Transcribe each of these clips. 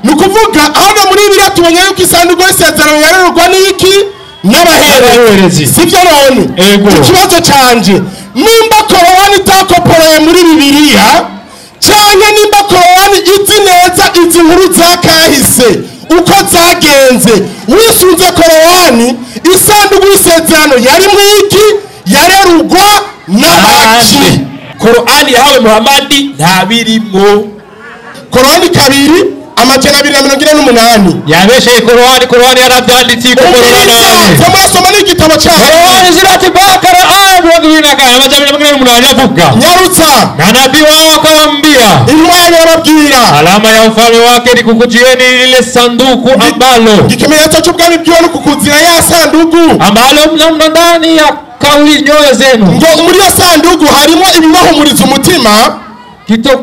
Ni ukuvuga hano muri Bibiliya tubonye yuko isanduku y'isezerano yarerurwa n'iki? N'abaherezi, sibyo? None ikibazo canje, nimba Korowani itakoporoye muri Bibiliya, canke nimba Korowani izi neza izi nkuru za kahise uko zagenze, wisunze Korowani, isanduku y'isezerano yari mwiki? Yarerurwa n'abaki? Korowani yahawe Muhammadi ntabirimo. Korowani 2 248. Yabesheye Korowani. Korowani yarabyanditse, ikoporora nabi. Soma, soma n'igitabo cyawe. Korowani surati Bakara aya 24 248 avuga. Nyarutsa. Na nabii wao akawaambia, Intumwa yabo yarababwira, alama ya ufalme wake ni kukujieni lile sanduku ambalo ikimenyetso cy'ubwami bwiwe ni ukukuzira ya sanduku ambalo mna ndani ya kauli nyoyo zenu, ngo muri iyo sanduku harimo ibibahumuriza umutima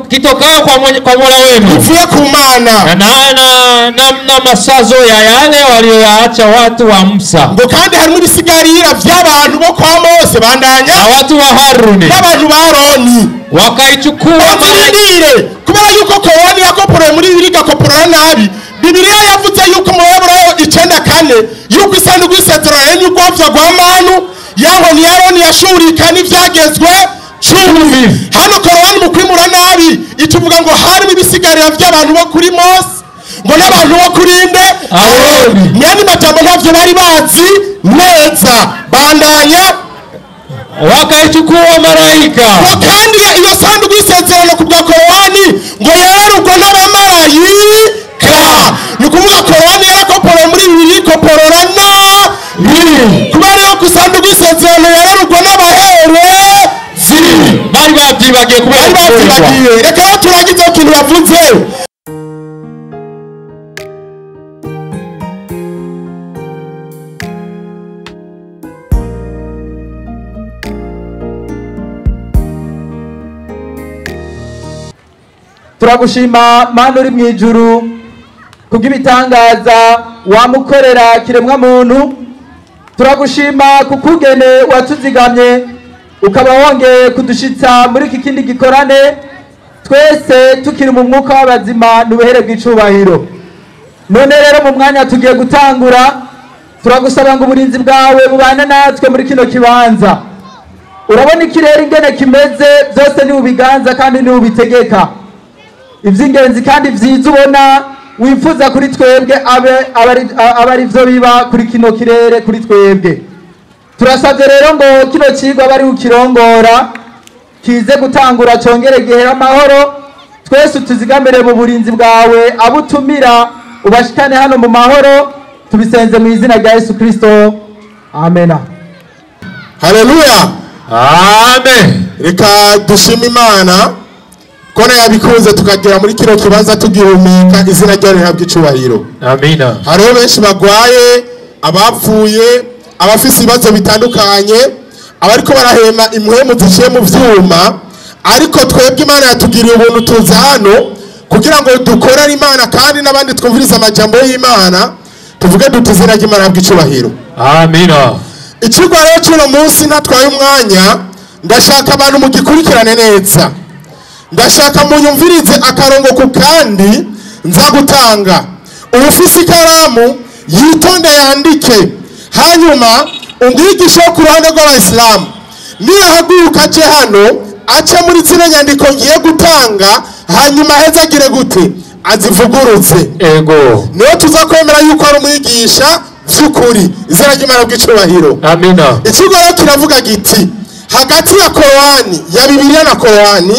kitokao kwa Mola wenu, bivuye ku Mana, na namna masazo ya yale walioyaacha watu wa Musa ngo kandi harimo ibisigarira by'abantu bo kwa Mose. Bandanya. Na watu wa Haruni, n'abantu ba Aroni. Wakaichukua malaika Bazirindire, kubera yuko Korowani yakoporoye muri Bibiliya igakoporora nabi. Bibiliya yavuze yuko mu Baheburayo 9:4 yuko isanduku y'isezerano yari urwavyo rwa manu, yaho ni Aroni yashurika n'ivyagezwe 10. Hano Korowani mu kwimura nabi ituvuga ngo harimo ibisigarira by'abantu bo kuri Mose, ngo n'abantu bo kuri nde? Aroni. Mwene majambo ntavyo bari bazi neza. Bandanya. Wakaichukua malaika Ngo kandi iyo sanduku y'isezerano ku bwa Korowani ngo yarerurwa n'abamarayika. Ni ukuvuga Korowani yarakoporoye muri Bibiliya ikoporora nabi, kubera yo ku isanduku y'isezerano yarerurwa n'abaherezi. Bari babyibagiye kubera Bari gukorerwa. babyibagiye. Reka aho turangize ikintu yavuze. Turagushima Mana uri mu ijuru kubw'ibitangaza wamukorera kiremwa muntu. Turagushima kukugene watuzigamye, ukaba wongeye kudushitsa muri iki kindi gikorane, twese tukiri mu mwuka w'abazima, n'ubuhere bw'icubahiro. None rero mu mwanya tugiye gutangura, turagusaba ngo uburinzi bwawe bubane natwe muri kino kibanza. Urabona ikirere ingene kimeze, byose ni ubiganza kandi ni ubitegeka. Iby'ingenzi kandi byiza ubona wifuza kuri twebwe abe abe ari byo biba kuri kino kirere kuri twebwe. Turasabye rero ngo kino kigwa bari ukirongora kize gutangura cyongere gihera amahoro. Twese tuzigamire mu burinzi bwawe, abo utumira ubashikane hano mu mahoro. Tubisenze mu izina rya Yesu Kristo, amena. Haleluya. Amen. Reka dushime Imana kona yabikunze tukagera muri kino kibanza tugihumeka. Izina ryayo rihabwa icubahiro. Amina. Hariho benshi bagwaye, abapfuye, abafise ibibazo bitandukanye, abariko barahema impwemu ziciye mu vyuma, ariko twebwe Imana yatugiriye ubuntu tuza hano kugira ngo dukorere Imana kandi n'abandi twumvirize amajambo y'Imana. Tuvuge duti izina ry'Imana rihabwa icubahiro. Amina. Ikigwa rero cy'uno munsi, ntatwaye umwanya, ndashaka abantu mugikurikirane neza. Ndashaka munyumvirize akarongo ku kandi nza gutanga. Uwufise ikaramu yitonde yandike. Hanyuma umwigisha wo ku ruhande rw'abayisilamu niyahaguruka ace hano, ace muri zino nyandiko ngiye gutanga, hanyuma aheze agire gute? Azivugurutse. Ego. Niyo tuza kwemera yuko ari umwigisha vy'ukuri. Izina ry'Imana bw'icubahiro. Amina. Ikigo rero kiravuga giti: hagati ya Korowani ya Bibiliya na Korowani,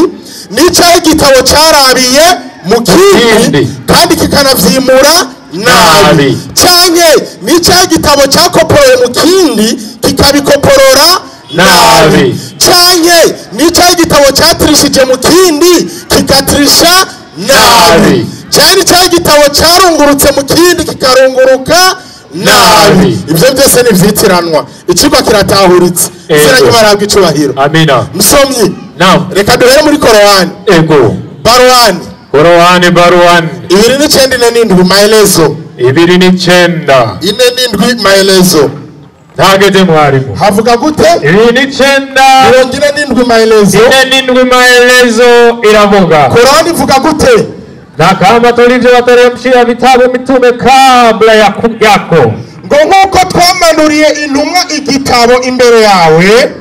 nicaye igitabo cyarabiye mu kindi Kindi. kandi kikanavyimura nabi, Nabi. canke nicaye igitabo cyakoporoye mu kindi kikabikoporora nabi, Nabi. canke nicaye igitabo cyatirishije mu kindi kikatirisha nabi, Nabi. canke nicaye igitabo cyarungurutse mu kindi kikarunguruka nabi. Nabi. Ibyo byose ni ivyitiranwa. Ikigwa kiratahuritse. Izina Ego. ry'Imana rihabwa icubahiro. Amina. Musomyi, Naam. reka duhere muri Korowani. Ego. Baruwani. Korowani baruwani. 29 47 maelezo. 29. 47 maelezo. Ntageze mwarimu. Havuga gute? 29. 47 maelezo. 47 maelezo iravuga. Korowani ivuga gute? Na kama tulivyowateremshia vitabu mitume kabla yako, ngo nk'uko twamanuriye intumwa igitabo imbere yawe,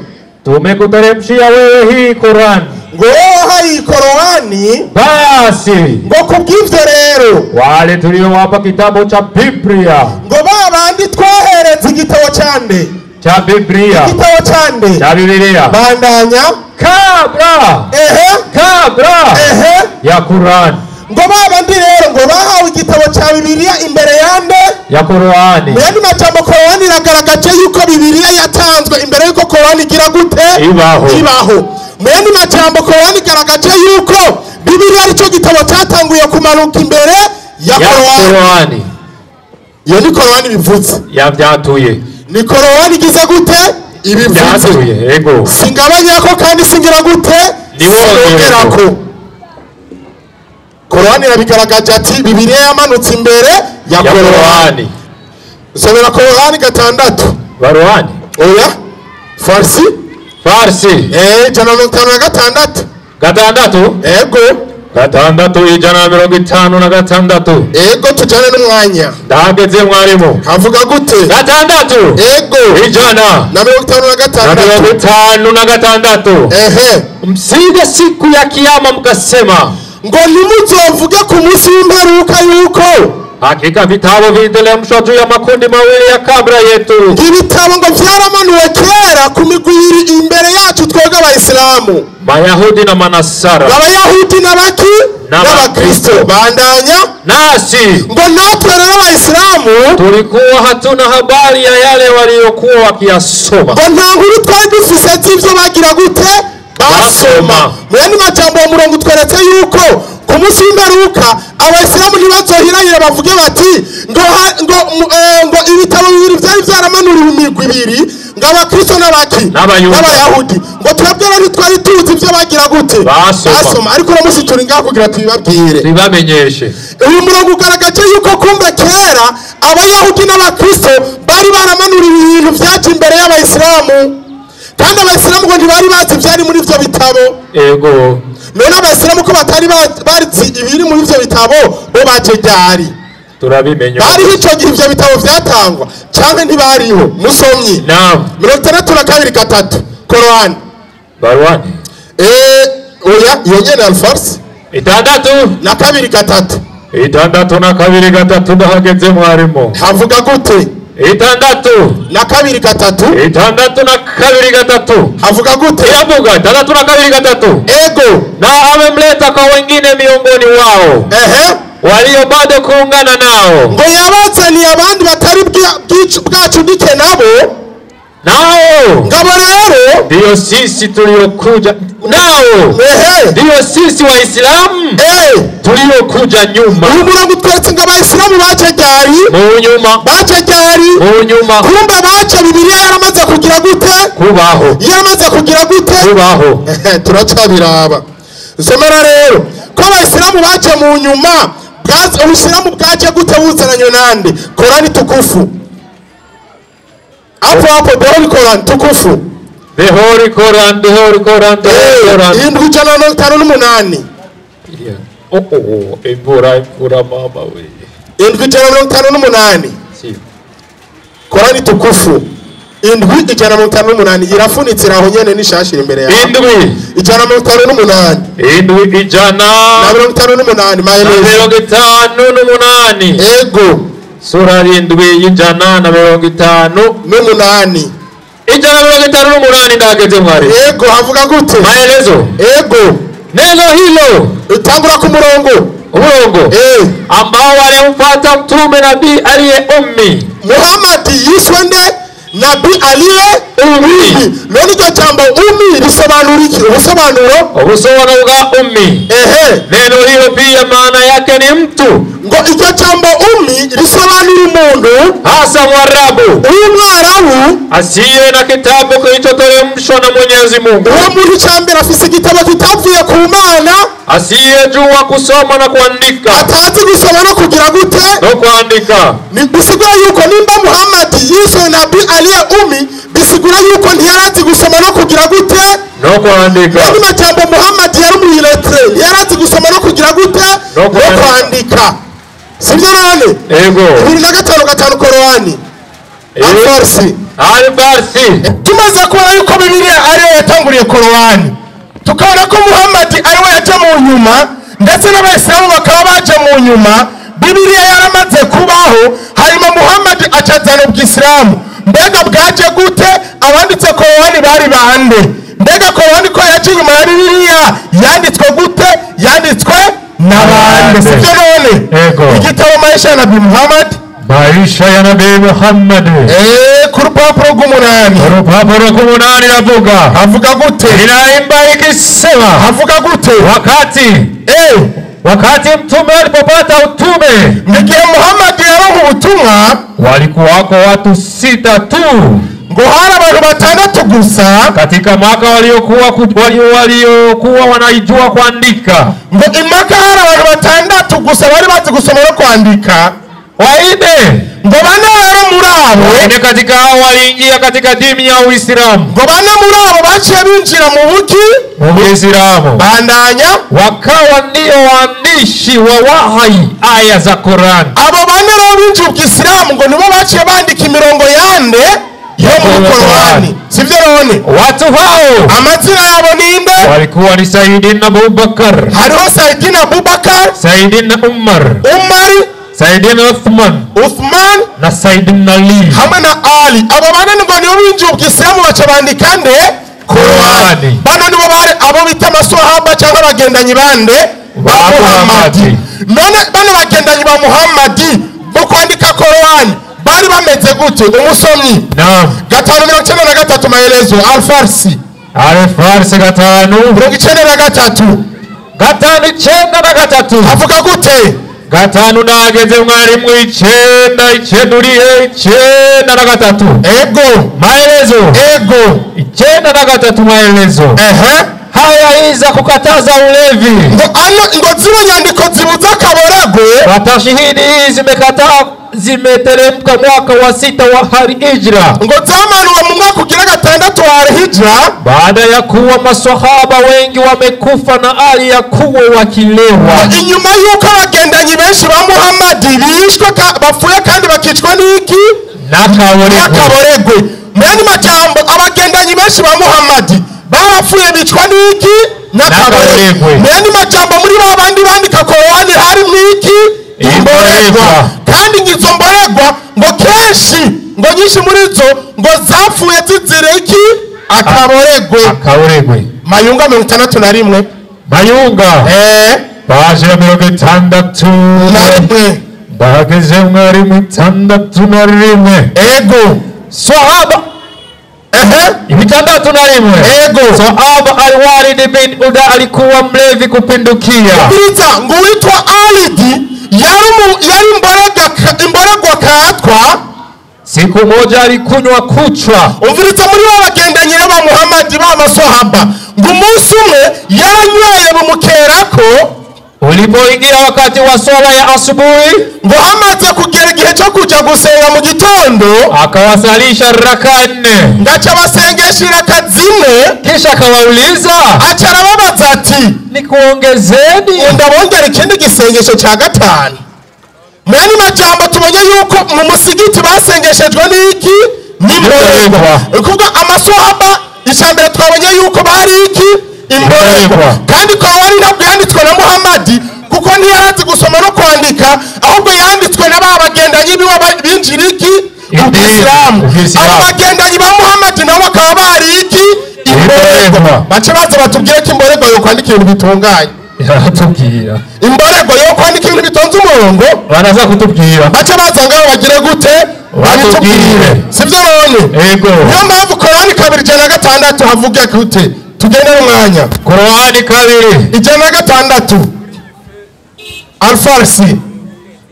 tumekuteremshia wewe hii Qur'an, ngo wowe wahaye Korowani, basi ngo kubw'ivyo rero wale tuliowapa kitabu cha Biblia, ngo ba bandi twahereza igitabo cande, cha Biblia, igitabo cande, cha Biblia, bandanya, kabla, ehe, kabla ehe, ya Qur'an, ngo ba bandi rero ngo bahawe igitabo ca Bibiliya imbere yande, ya Qur'ani. Mu yandi majambo Korowani iragaragaje yuko Bibiliya yatanzwe imbere yuko Korowani igira gute? Ibaho. Ibaho. Mu yandi majambo Korowani igaragaje yuko Bibiliya aricyo gitabo cyatanguye kumanuka imbere ya Ya Korowani. Qur'ani. Iyo ni Korowani bivuze. Yavyatuye. Ni Korowani igize gute? Ibivuze. Vyatuye, ego. Singabanyako kandi singira gute? Niwongerako. Korowani irabigaragaje ati Bibiliya yamanutse imbere ya Ya Korowani. Qur'ani. Somera Korowani 6. Baruani. Oya. Farsi. Farsi. 156. 6. Ego. 656. Ego tujane n'umwanya. Ndahageze mwarimu. Havuga gute? 6. Ego. 156. Ehe. Msije siku ya kiyama mkasema, ngo ntimuzovuge ku munsi w'imperuka yuko hakika vitabu viliteremshwa juu ya makundi mawili ya kabla yetu, ibitabo ngo vyaramanuwe kera ku migwi ibiri imbere yacu twebwe Abayisilamu, Mayahudi na Manasara, Abayahudi n'abaki n'Abakristo. Bandanya. Nasi ngo natwe rero Abayisilamu tulikuwa hatuna habari ya yale waliokuwa wakiyasoma, ngo nta nkuru twari dufise z'ivyo bagira gute basoma. Mu yandi majambo uwo murongo utweretse yuko ku munsi w'imperuka Abayisilamu ntibazohirahira bavuge bati ngo ibitabo bibiri vyari vyaramanuriwe imigwi ibiri, ngo Abakristo n'abaki n'Abayahudi, ngo twebwe rero ntitwari tuzi ivyo bagira gute basoma. Ariko uno munsi turi ngaho kugira tubibabwire, tubibamenyeshe. Uyu murongo ugaragaje yuko kumbe kera Abayahudi n'Abakristo bari baramanuriwe ibintu vyaje imbere y'Abayisilamu, kandi Abayisilamu ngo ntibari bazi ivyari muri ivyo bitabo. Ego. None Abayisilamu ko batari bazi ibiri muri ivyo bitabo, bo baje ryari? Turabimenya. Bariho ico gihe ivyo bitabo vyatangwa canke ntibariho? Musomyi. Naam. 62 3 Korani. Baruani. Oya, iyo nyene Al-Fars. 6 na 2 3. 6 na 2 3 ndahageze mwarimu. Havuga gute? 6 na 2 3. 6 na 2 3. Havuga gute? Yavuga 6 na 2 3. Ego. Na amemleta kwa wengine miongoni wao. Ehe. Walio bado kuungana nao. Ngo yabazaniye abandi batari bwacudike nabo. Nao. Ngabo rero ndio sisi tuliokuja nao. Ehe. Ndio sisi Waislamu tuliokuja nyuma. Uyu murongo utweretse ngo Abayisilamu baje ryari? Mu nyuma. Baje ryari? Mu nyuma. Kumbe baje Bibiliya yaramaze kugira gute? Kubaho. Yaramaze kugira gute? Kubaho. Turacabiraba. Nsomera rero ko Abayisilamu baje mu nyuma, Ubuyisilamu bwaje gute buzananye nande? Korani tukufu. Hapo hapo the Koran tukufu. The Holy Koran, the Holy Koran, the Holy Koran. 758. Oh, imvura imvura mama we. 758. Si. Korani tukufu. 758 irafunitse aho nyene nishashira imbere yawe. 758. 758 maelezo. 58. Ego. Sura 758. 158 ndageze mwari. Ego havuga gute? Maelezo. Ego. Neno hilo itangura ku murongo. Umurongo. Ambao walimfuata mtume nabii aliye ummi. Muhammad yiswe nde? Nabii aliye ummi. None iryo jambo ummi risobanura iki? Ubusobanuro? Ubusobanuro bwa ummi. Ehe. Neno hilo pia maana yake ni mtu. Ngo iryo jambo ummi risobanura umuntu, hasa Mwarabu. Uyu Mwarabu asiye na kitabu kilichoteremshwa na Mwenyezi Mungu. Uwo muntu cyambere afise igitabo kitavuye ku Mana, asiyejua kusoma na kuandika. Atazi gusoma no kugira gute? No kuandika. Ni bisigura yuko nimba Muhammad yiswe nabii aliye ummi, bisigura yuko ntiyarazi gusoma no kugira gute? No kuandika. Nani majambo Muhammad yari umuyiletre, ntiyarazi gusoma no kugira gute? No No kwandika, sibyo none? Ego. 25:5 Korowani Alfarsi. Alfarsi. Tumaze kubona yuko Bibiliya ariyo yatanguriye Korowani, tukabona ko Muhammad ariwe yaje mu nyuma, ndetse n'abayisilamu bakaba baje mu nyuma. Bibiliya yaramaze kubaho, hanyuma Muhammad acazana ubwisilamu. Mbega bwaje gute? Abanditse Korowani bari bande? Mbega Korowani ko yaje inyuma ya Bibiliya yanditswe gute? Yanditswe n'abande, sibyo none? Ego. Igitabo Maisha ya Nabii Muhammad, Maisha ya Nabii Muhammad, ku rupapuro rw'umunani. Urupapuro rw'umunani ravuga. Havuga gute? Inaimba ikisema. Havuga gute? Wakati mtume alipopata utume, Igihe Muhammad yaronka ubutumwa, walikuwako watu 6 tu ngo hari abantu 6 gusa katika Maka waliokuwa wanaijua kuandika. Ngo i Maka hari abantu 6 gusa bari bazi gusoma no kwandika. 4 ngo 4 rero muri abo, 4 katika hao waliingia katika dini ya Uislamu. Ngo 4 muri abo baciye binjira mu buki? Mu Uislamu. Bandanya. Wakawa ndio waandishi wa wahai, aya za Qur'an. Abo 4 rero binjiye ubwisilamu ngo nibo baciye bandika imirongo yande yo muri Korowani, sivyo none? Watu hao amazina yabo ninde? Walikuwa ni Saidina Abubakar. Hariho Saidina Abubakar, Saidina Umar, Umar, Saidina Uthman, Uthman na Saidina Ali hamwe na Ali. Abo 4 ngo nibo binjiye ubwisilamu baca bandika nde? Korowani. Bano nibo bari abo bita amaswahaba cyangwa abagendanyi bande ba Muhammad. None bano bagendanyi ba Muhammad bo kwandika Korowani bari bameze gute? Umusomyi. Naam. 5:93 maelezo Alfarsi. Alfarsi 5:93. 5:93. Avuga gute? 5 nageze mwarimu 9:9 urihe? 93. Ego. Maelezo. Ego. 93 maelezo. Haya iza kukataza ulevi. Ngo ano ngo zino nyandiko zibuza akaborego. Watashihidi hizi zimekataa, zimeteremka mwaka wa 6 wa Hijra. Ngo zamanuwe mu mwaka ugira 6 wa Hijra, baada ya kuwa maswahaba wengi wamekufa na hali ya kuwa wakilewa. Inyuma yuko abagendanyi benshi ba Muhammad bishwe bapfuye kandi bakicwa n'iki? N'akaboregwe. Mwene majambo abagendanyi benshi ba Muhammad barapfuye bicwa n'iki? N'akaboregwe. Mwene majambo muri ba bandi bandika Korowani hari mwiki? Imboregwa. Kandi ngizo mboregwa ngo kenshi ngo nyinshi muri zo ngo zapfuye zizira iki? Akaboregwe. Akaboregwe. Mayunga 61. Mayunga. Paje 61. Bageze mwarimu 61. Ego. Swahaba 61. Ego. Swahaba Al-Walid bin Uda alikuwa mlevi kupindukia. Ubiriza ngo witwa Alidi yari imboregwa katwa. Siku moja alikunywa kuchwa. Umviriza muri ba bagendanyi ba Muhammad ba maswahaba ngo umunsi umwe yaranyweye bumukerako. Ulipoingia wakati wa swala ya asubuhi, ngo hamaze kugera igihe cyo kuja gusenga mu gitondo, akawasalisha raka 4. Ngaca basengesha raka 4. Kisha akawauliza, aca arababaza ati, nikuongezeni? Ndabongera ikindi gisengesho cya 5. Mwene majambo tubonye yuko mu musigiti basengeshejwe n'iki? N'imboregwa. Kuvuga amaswahaba icambere twabonye yuko bari iki? Imboregwa. Kandi Korowani ntabwo yanditswe na Muhammad kuko ntiyarazi gusoma no kwandika, ahubwo yanditswe na ba bagendanyi biwe binjira iki? Ubwisilamu. Abo bagendanyi ba Muhammad nabo bakaba bari iki? Imboregwa. Bace baza batubwire ko imboregwa yo kwandika ibintu bitunganye. Yaratubwira. Imboregwa yo kwandika ibintu bitonze umurongo, baraza kutubwira. Bace baza ngaho bagire gute? Batubwire. Sibyo none? Ego. Niyo mpamvu Korowani 206 havuga gute? Tugende n'umwanya. Korowani 206. Alfarsi.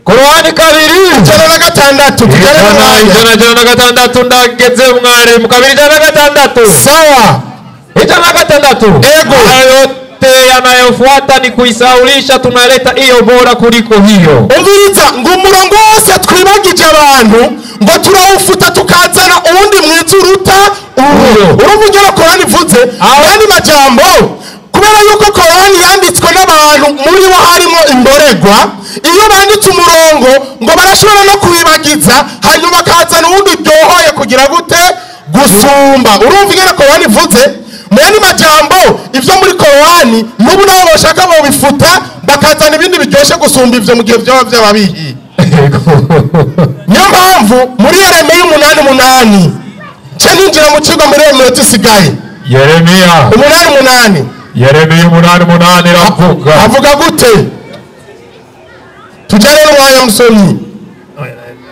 Korowani 206. Tugende n'umwanya. 106 ndageze mwarimu 206. Sawa. 106. Ego. Yote yanayofuata ni kuisaulisha, tunaleta hiyo bora kuliko hiyo. Umviriza ngo umurongo wose twibagije abantu ngo turawufuta tukazana uwundi mwiza uruta uwo. Urumva ingero Korani ivuze? Ayandi majambo ku Kubera yuko Korani yanditswe n'abantu muri bo harimo imboregwa, iyo banditse umurongo ngo barashobora no kuwibagiza hanyuma bakazana uwundi uryohoye kugira gute gusumba. Urumva ingene Korani ivuze? Mu yandi majambo ivyo muri Korani n'ubu nabo bashaka bobifuta bakazana ibindi biryoshe gusumba ivyo mu gihe vyoba vyababihiye. Niyo mpamvu muri Yeremiya 8:8 nce ninjira mu kigo muri iyo minota isigaye. Yeremiya 8:8. Yeremiya 8:8 iravuga. Avuga gute? Tujyane n'umwanya musomyi.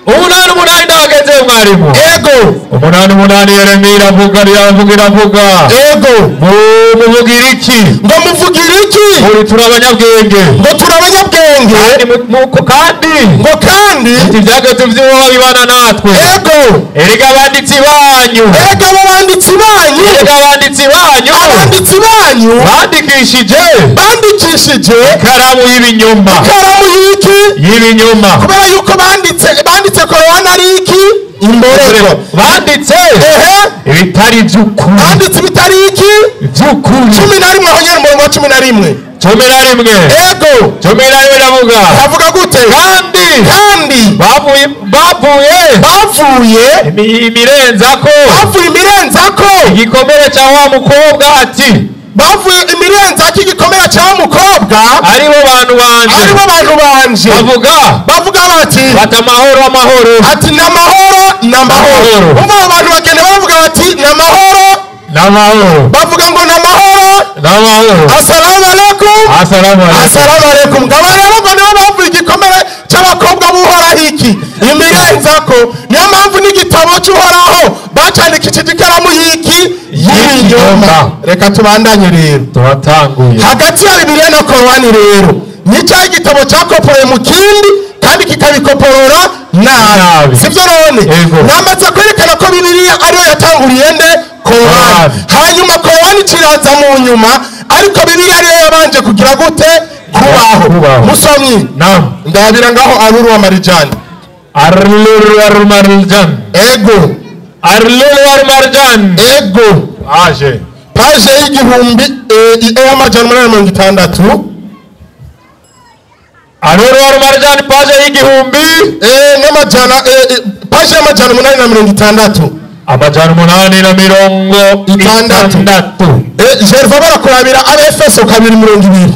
8:8 ndahageze mwarimu. Ego. 8:8 Yeremiya iravuga iravuga iravuga. Ego. Muvugira iki? Ngo muvugira iki? Muri turi abanyabwenge. Ngo turi abanyabwenge. Kandi ngo kandi ibyago by'uwo bibana natwe. Ego. Erega abanditsi banyu. Erega abanditsi banyu. Erega abanditsi banyu. Abanditsi banyu bandikishije. Bandikishije ikaramu y'ibinyoma. Ikaramu y'iki? Y'ibinyoma. Kubera yuko banditse Korani ari iki? Imborerwa. Banditse ibitari by'ukuri. Banditse ibitari iki? By'ukuri. 11 aho nyene umurongo wa 11. 11. Ego. 11 iravuga. Avuga gute? Kandi bavuye imirenzako. Bavuye imirenzako. Igikomere cya wa mukobwa ati bavuye imirenzako igikomere cya wa mukobwa aribo bantu banje. Aribo bantu banje. Bavuga bati bati amahoro amahoro. Ati namahoro namahoro. Umva abantu bagenda bavuga bati namahoro namahoro. Bavuga ngo namahoro namahoro. Assalamu alaikum. Assalamu alaikum. Assalamu alaikum. Ngabo rero ngo nibo bavuye igikomere cy'abakobwa b'Uhoraho iki imirenzako. Niyo mpamvu n'igitabo cy'Uhoraho bacandikishije ikaramu y'iki y'ibinyoma. Reka tubandanye rero. Turatanguye. Hagati ya Bibiliya na Korani rero nicyo igitabo cyakoporeye mu kindi kandi kikabikoporora nabi. Sibyo none? Namaze kwerekana ko Bibiliya ariyo yatanguriye nde? Korani. Hanyuma Korani kiraza mu nyuma, ariko Bibiliya ariyo yabanje kugira gute? Kubaho. Musomyi. Naam. Ndabira ngaho Aruru wa Marijani. Aruru wa Marijani. Ego. Aruru wa Marijani. Ego. Aje. Paje y'igihumbi 860. Aruru wa Marijani paje y'igihumbi n'amajana paje y'amajana 860. Amajana 860. Gerva barakurabira Abefeso 2:20.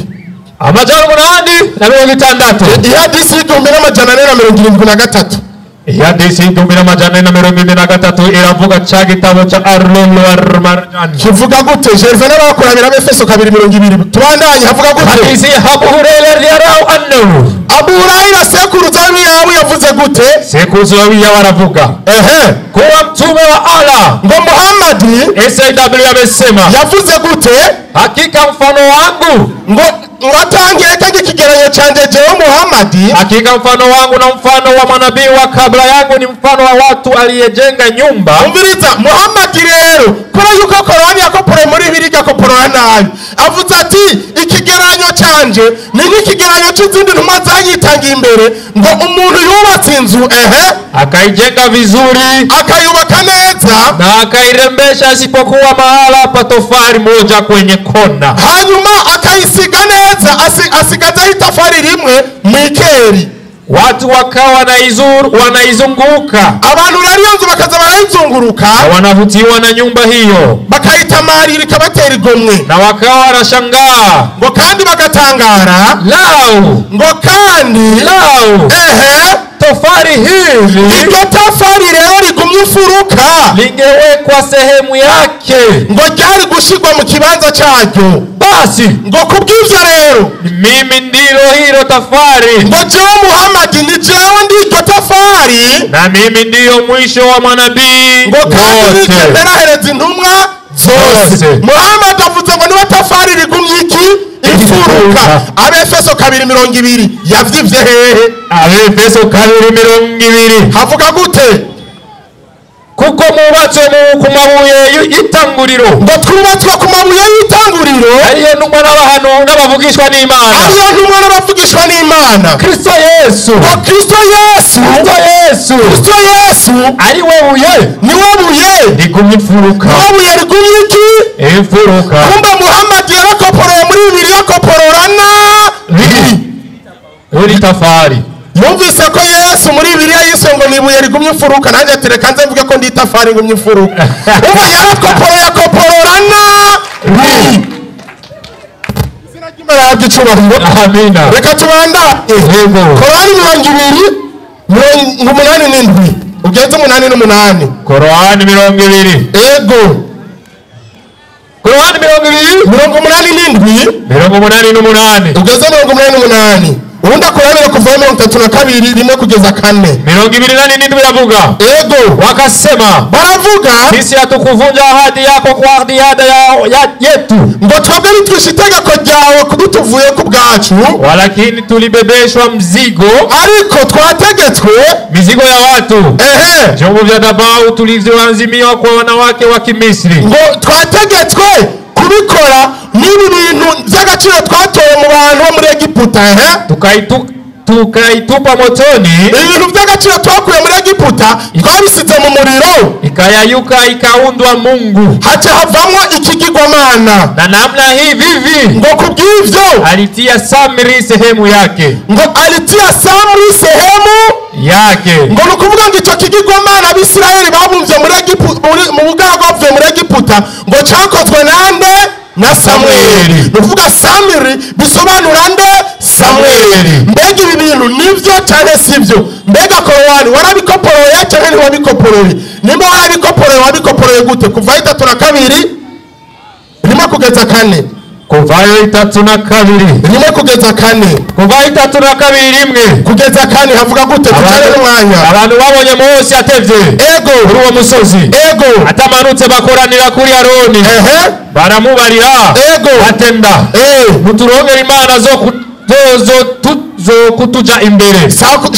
Amajana 860. Ihadisi 1473. Ihadisi 1473 iravuga cha gitabo cha Arulu wa Marijani. Kivuga gute? Gerva n'abakurabira Abefeso 2:20. Tubandanye havuga gute? Hadisi Abu Hurairah radhiyallahu anhu. Abu Hurairah sekuruza w'iyawe yavuze gute? Sekuruza w'iyawe aravuga. Ehe. Kuwa mtume wa Allah ngo Muhammad SAW amesema. Yavuze gute? Hakika mfano wangu ngo watangeka ikigereranyo canje jewe Muhammad. Hakika mfano wangu na mfano wa manabii wa kabla yangu ni mfano wa watu aliyejenga nyumba. Umviriza Muhammad rero kora yuko Korani yakopore muri Bibiliya igakoporora nabi. Avuze ati ikigereranyo canje ni nk'ikigereranyo cy'izindi ntumwa zanyitangiye imbere ngo umuntu yubatse inzu ehe akaijenga vizuri akayubaka neza na akairembesha isipokuwa mahala pa tofali moja kwenye kona. Hanyuma akayisiga neza asigaza itafari rimwe mwikeri. Watu wakawa wanaizunguka. Abantu rero iyo nzu bakaza barayizunguruka. Wanavutiwa na nyumba hiyo. Bakayitamarira ikabatera igomwe. Na wakawa wanashangaa. Ngo kandi bagatangara. Lau. Ngo kandi. Lau. Ehe. Tofali hili. Iryo tafari rero rigumye imfuruka. Lingewekwa sehemu yake. Ngo ryari gushirwa mu kibanza cyaryo. Basi. Ngo kubw'ivyo rero. Mimi ndilo hilo tafari. Ngo jewe Muhammad ni jewe ndiryo tafari. Na mimi ndiyo mwisho wa manabii. Ngo kandi nitemberahereza intumwa zose. Muhammad avuze ngo niwe tafari rigumye iki? Imfuruka. Abefeso 2:20 yavyivye hehe? Abefeso 2:20 havuga gute? Kuko mubatswe ku mabuye y'itanguriro. Ngo twubatswe ku mabuye y'itanguriro ariyo ntumwa n'abahanu n'abavugishwa n'Imana. Ariyo ntumwa n'abavugishwa n'Imana. Kristo Yesu. Ngo Kristo Yesu. Kristo Yesu. Kristo Yesu ari we buye. Ni we buye rigumye imfuruka. Ni we buye rigumye iki? Imfuruka. Kumbe Muhammad yarakoporeye Bibiliya kopororana Uri tafari. Yumvise ko Yesu muri Bibiliya yise ngo ni ibuye rigumye imfuruka, nanjye ati reka nze mvuge ko ndi itafari rigumye imfuruka. Ubu yarakoporoye akopororana. Izina ry'Imana rihabwe icubahiro. Amina. Reka tubandanye. Yego. Korani 287 ugeze 88. Korani 20. Ego. Korani 20 87 88 ugeze 88. Ubundi Korani kuva 32 rimwe kugeza 4. 27 iravuga. Ego. Wakasema baravuga sisi hatukuvunja ahadi yako kwa ahadi yetu, ngo twebwe ntitwishe itegeko ryawe kudutuvuye ku bwacu, walakini tulibebeshwa mzigo, ariko twategetswe mizigo ya watu, ehe, vyombo vya dhahabu tulivyoazimiwa kwa wanawake wa Kimisri, ngo twategetswe kubikora n'ibi bintu by'agaciro twatoye mu bantu bo muri Egiputa, ehe, tukaitupa motoni, ibintu by'agaciro twakuye muri Egiputa twabisize mu muriro, ikayayuka ikaundwa Mungu, haca havamwo ikigirwamana. Na namna hii vivi ngo kubw'ivyo alitia Samri sehemu yake, ngo alitia Samri sehemu yake, ngo nukuvuga ngo ico kigirwamana Abisirayeli babumvye muri Egiputa, mu bugaragu bavuye muri Egiputa, ngo cakozwe nande? Na Samweli. Nukuvuga Samiri bisobanura nde? Samweli. Mbega ibi bintu nivyo canke sivyo? Mbega Korowani warabikoporoye canke ntiwabikoporoye? Nimba warabikoporoye wabikoporoye gute? Kuva 32 rimwe kugeza 4. Kuva 32 rimwe kugeza 4. Kuva 32 rimwe kugeza 4 havuga gute? Tucane n'umwanya. Abantu babonye Mose atevye, ego, kuri uwo musozi, ego, atamanutse bakoranira kuri Aroni, ehe, baramubarira, ego, atenda, muturongere imana zo kutuja imbere.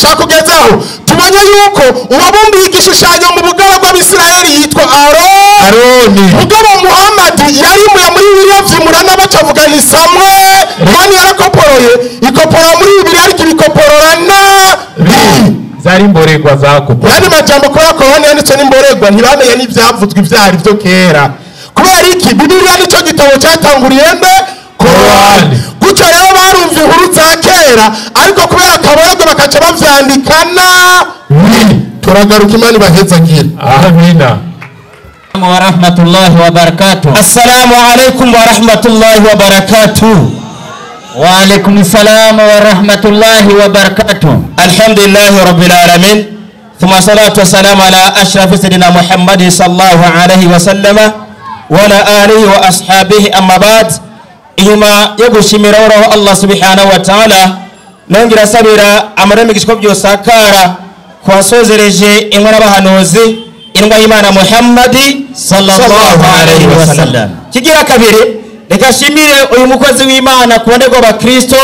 Shakugezaho tubonye yuko uwabumbiye igishushanyo mu bugara bw'Abisirayeli yitwa Aroni. Mugabo Muhammad yarimuye muri Bibiliya vyimura n'abacavuga ni Samweli. Kandi yarakoporoye ikopora muri Bibiliya ariko ibikoporora nabi. Zari imboregwa zakopo. Yani majambo kubera Korani yanditswe n'imboregwa ntibamenye n'ivyavuzwe ivyari vyo kera. Kubera iki? Bibiliya nico gitabo cyatanguriye mbe Korani. Gutyo rero barumva inkuru za kera ariko kubera akaborego bakaca bavyandika nabi. Turagaruka Imana ibahezagire. Amina. Wa rahmatullahi wa barakatuh. Assalamu alaikum wa rahmatullahi wa barakatuh. Wa alaikum salam wa rahmatullahi wa barakatuh. Alhamdulillahi rabbil alamin. Thumma salatu wassalamu ala ashrafi sayyidina Muhammadin sallallahu alayhi wa sallama wa ala alihi wa ashabihi, amma ba'd. Inyuma yo gushimira Uhoraho Allah subhanahu wa ta'ala, nongera sabira amarembe gishiko byosakara kwasozereje inkora bahanuzi indwa y'Imana Muhammadi sallallahu alayhi wa sallam. Kigira kabiri, reka shimire uyu mukozi w'Imana ku bane rw'abakristo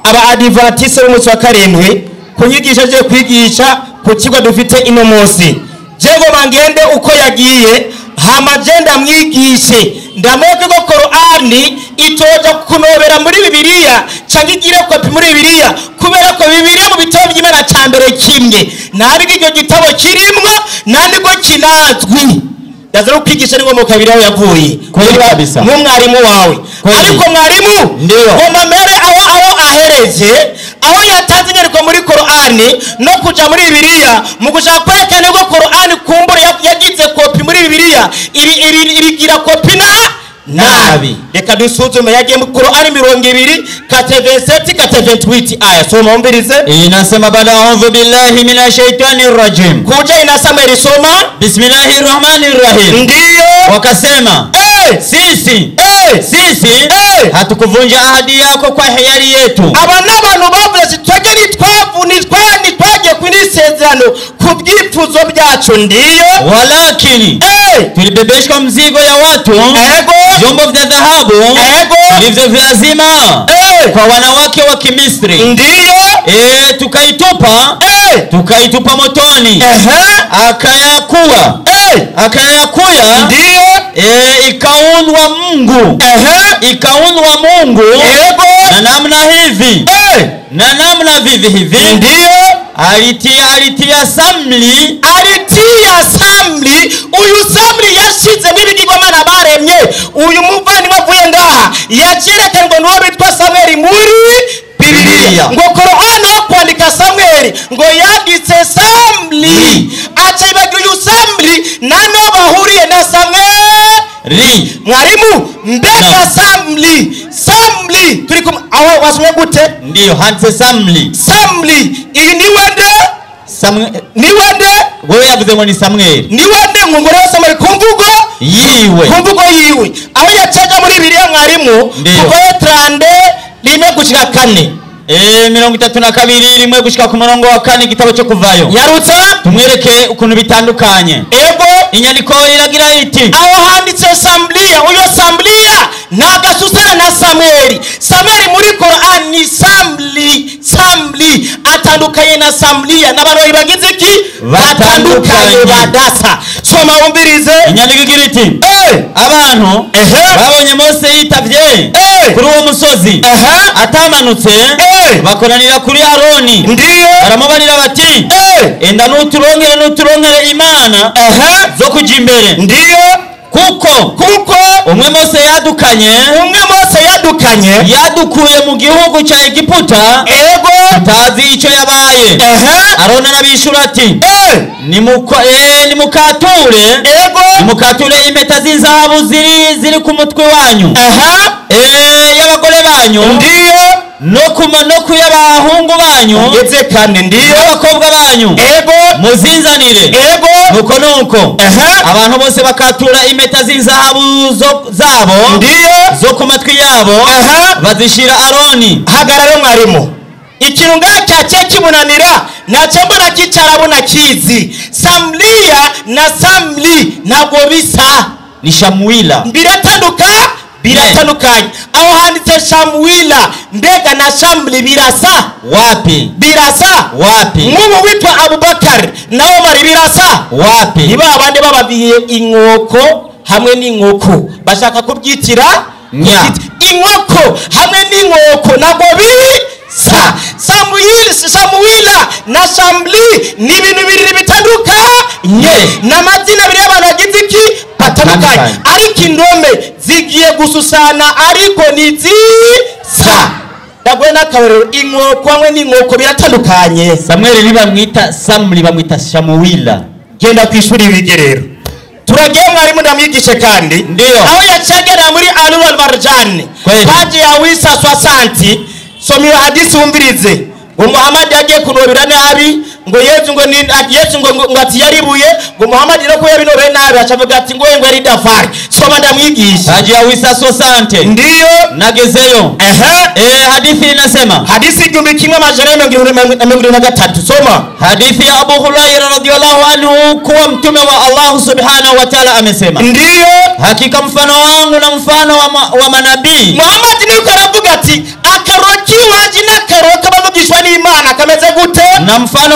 aba Adventiste b'umunsi wa 7 kunyigisha je kwigisha ku kigo dufite ino munsi. Jego bangende uko yagiye hama je ndamwigishe ndamweke ko Korani itoja kunobera muri Bibiliya cyangwa igire kopi muri Bibiliya, kubera ko Bibiliya mu bitabo by'Imana ca mbere kimwe nabi iryo gitabo kirimwo nandiko kinazwi. Yazaro kwigisha ni ngombwa kabiri aho yavuye nk'umwarimu wawe, ariko mwarimu ngomba mere aho ahereje aho yatanze inyandiko muri Korani no kuja muri Bibiliya mu gushaka kwerekana ko Korani kumbura yagize kopi muri Bibiliya ibigira kopi na nabi. Reka dusuzume yagiye mu Korani 20 kate 27 kate 28 aya soma umbirize. Inasema bada a'udhu billahi minash shaitani rajim. Kuja inasema ilisoma Bismillahir Rahmanir Rahim. Ndiyo. Wakasema sisi sisi hatukuvunja ahadi yako kwa hiari yetu. Aba n'abantu bavuze twege nitwagiye kwinisezerano ku byifuzo byacu. Ndiyo. Walakini tulibebeshwa mzigo ya watu, ego, vyombo vya dhahabu, ego, vilivyo vyazima kwa wanawake wa Kimisri. Ndiyo. Tukaitupa motoni, akayakuya, ndiyo, ikaundwa Mungu, ikaundwa Mungu, ego, na namna hivi, na namna vivi hivi, ndiyo, alitia Samli, Hagati ya Samli, uyu Samli yashize n'ibigirwamana baremye. Uyu muvandimwe avuye ngaha yacerekana ngo niwo bitwa Samweli muri Bibiliya. Ngo Korani aho kwandika Samweli ngo yanditse Samli, aca yibagira uyu Samli nano bahuriye na Samweli. Mwarimu, mbega Samli, Samli turi kumwe aho wasomye gute? Ndiyo, handitse Samli. Samli iyi ni wende? Samwe ni wende? Wewe yavuze ngo ni Samweli. Ni wende ngo ngore Samweli ku mvugo yiwe. Ku mvugo yiwe. Aho yacaga muri Bibiliya mwarimu, kuva 32 gushika 4. 32 rimwe gushika ku murongo wa 4 igitabo cyo kuvayo. Yarutsa tumwereke ukuntu bitandukanye. Ego, inyandiko iragira iti aho handitse Samlia, uyo Samlia nagasusana na Samweli. Samweli muri Qur'an ni Samli, Samli atandukanye na Samlia n'abantu bagize iki? Batandukanye badasa. Soma wumvirize. Inyandiko igira iti abantu babonye Mose yitavye kuri uwo musozi atamanutse, bakoranira kuri Aroni. Ndiyo, baramubarira bati enda nuturonkere imana zo kuja imbere. Ndiyo, kuko umwe Mose yadukanye yadukuye mu gihugu cya Egiputa, ego tutazi icyo yabaye. Aroni arabishura ati nimukature, ego nimukature impeta z'inzahabu ziri ku mutwe wanyu, y'abagore banyu, ndiyo no kuyabahungu banyu, ndetse kandi ndiyo abakobwa banyu, ego muzinzanire. Ego, nuko nuko abantu bose bakatura impeta z'inzahabu zabo, ndiyo zo ku matwi yabo, bazishira Aroni. Hagarara mwarimu, ikintu ngacyace kimunanira nacyo mbona kicarabona kizi. Samlia na Samli ntabwo bisa, ni Shamuila. Biratandukanye. Aho handitse Shamuila, mbega na Shamli birasa? Wapi? Birasa wapi? Nk'ubu witwa Abubakar na Omar birasa wapi? Niba abandi bababiye inkoko hamwe n'inkoko bashaka kubyitira inkoko hamwe n'inkoko ntabwo bisa. Samuila na Shamli ni ibintu bibiri bitandukanye, n'amazina abiri y'abantu bagize iki? Batandukanye, ariko indome zigiye gususana ariko ni zisa. Ndaguhe n'akarorero, inkoko hamwe n'inkoko biratandukanye. Samweli ntibamwita Samli, bamwita Shamuwila. Genda ku ishuri wige rero. Turagiye mwarimu ndamwigishe kandi. Ndiyo, aho yacagera muri Alwal Marjan paji ya wisa swasanti, somira hadisi wumvirize. Ngo Muhammad yagiye kunobera nabi, ngo Yesu ngo ni Yesu ngo ati yaribuye, ngo Muhammad no ko yabinobeye nabi acavuga ati ngo ngo yari dafari. Soma ndamwigisha. Paji ya wisa sosante. Ndiyo, nagezeyo. Hadithi inasema hadithi 1973. Soma hadithi ya Abu Hurairah radhiyallahu anhu kuwa mtume wa Allah subhanahu wa ta'ala amesema, ndiyo, hakika mfano wangu na mfano wa manabii. Muhammad niko aravuga ati akaroki waje n'akaroka bavugishwa n'Imana kameze gute? Na mfano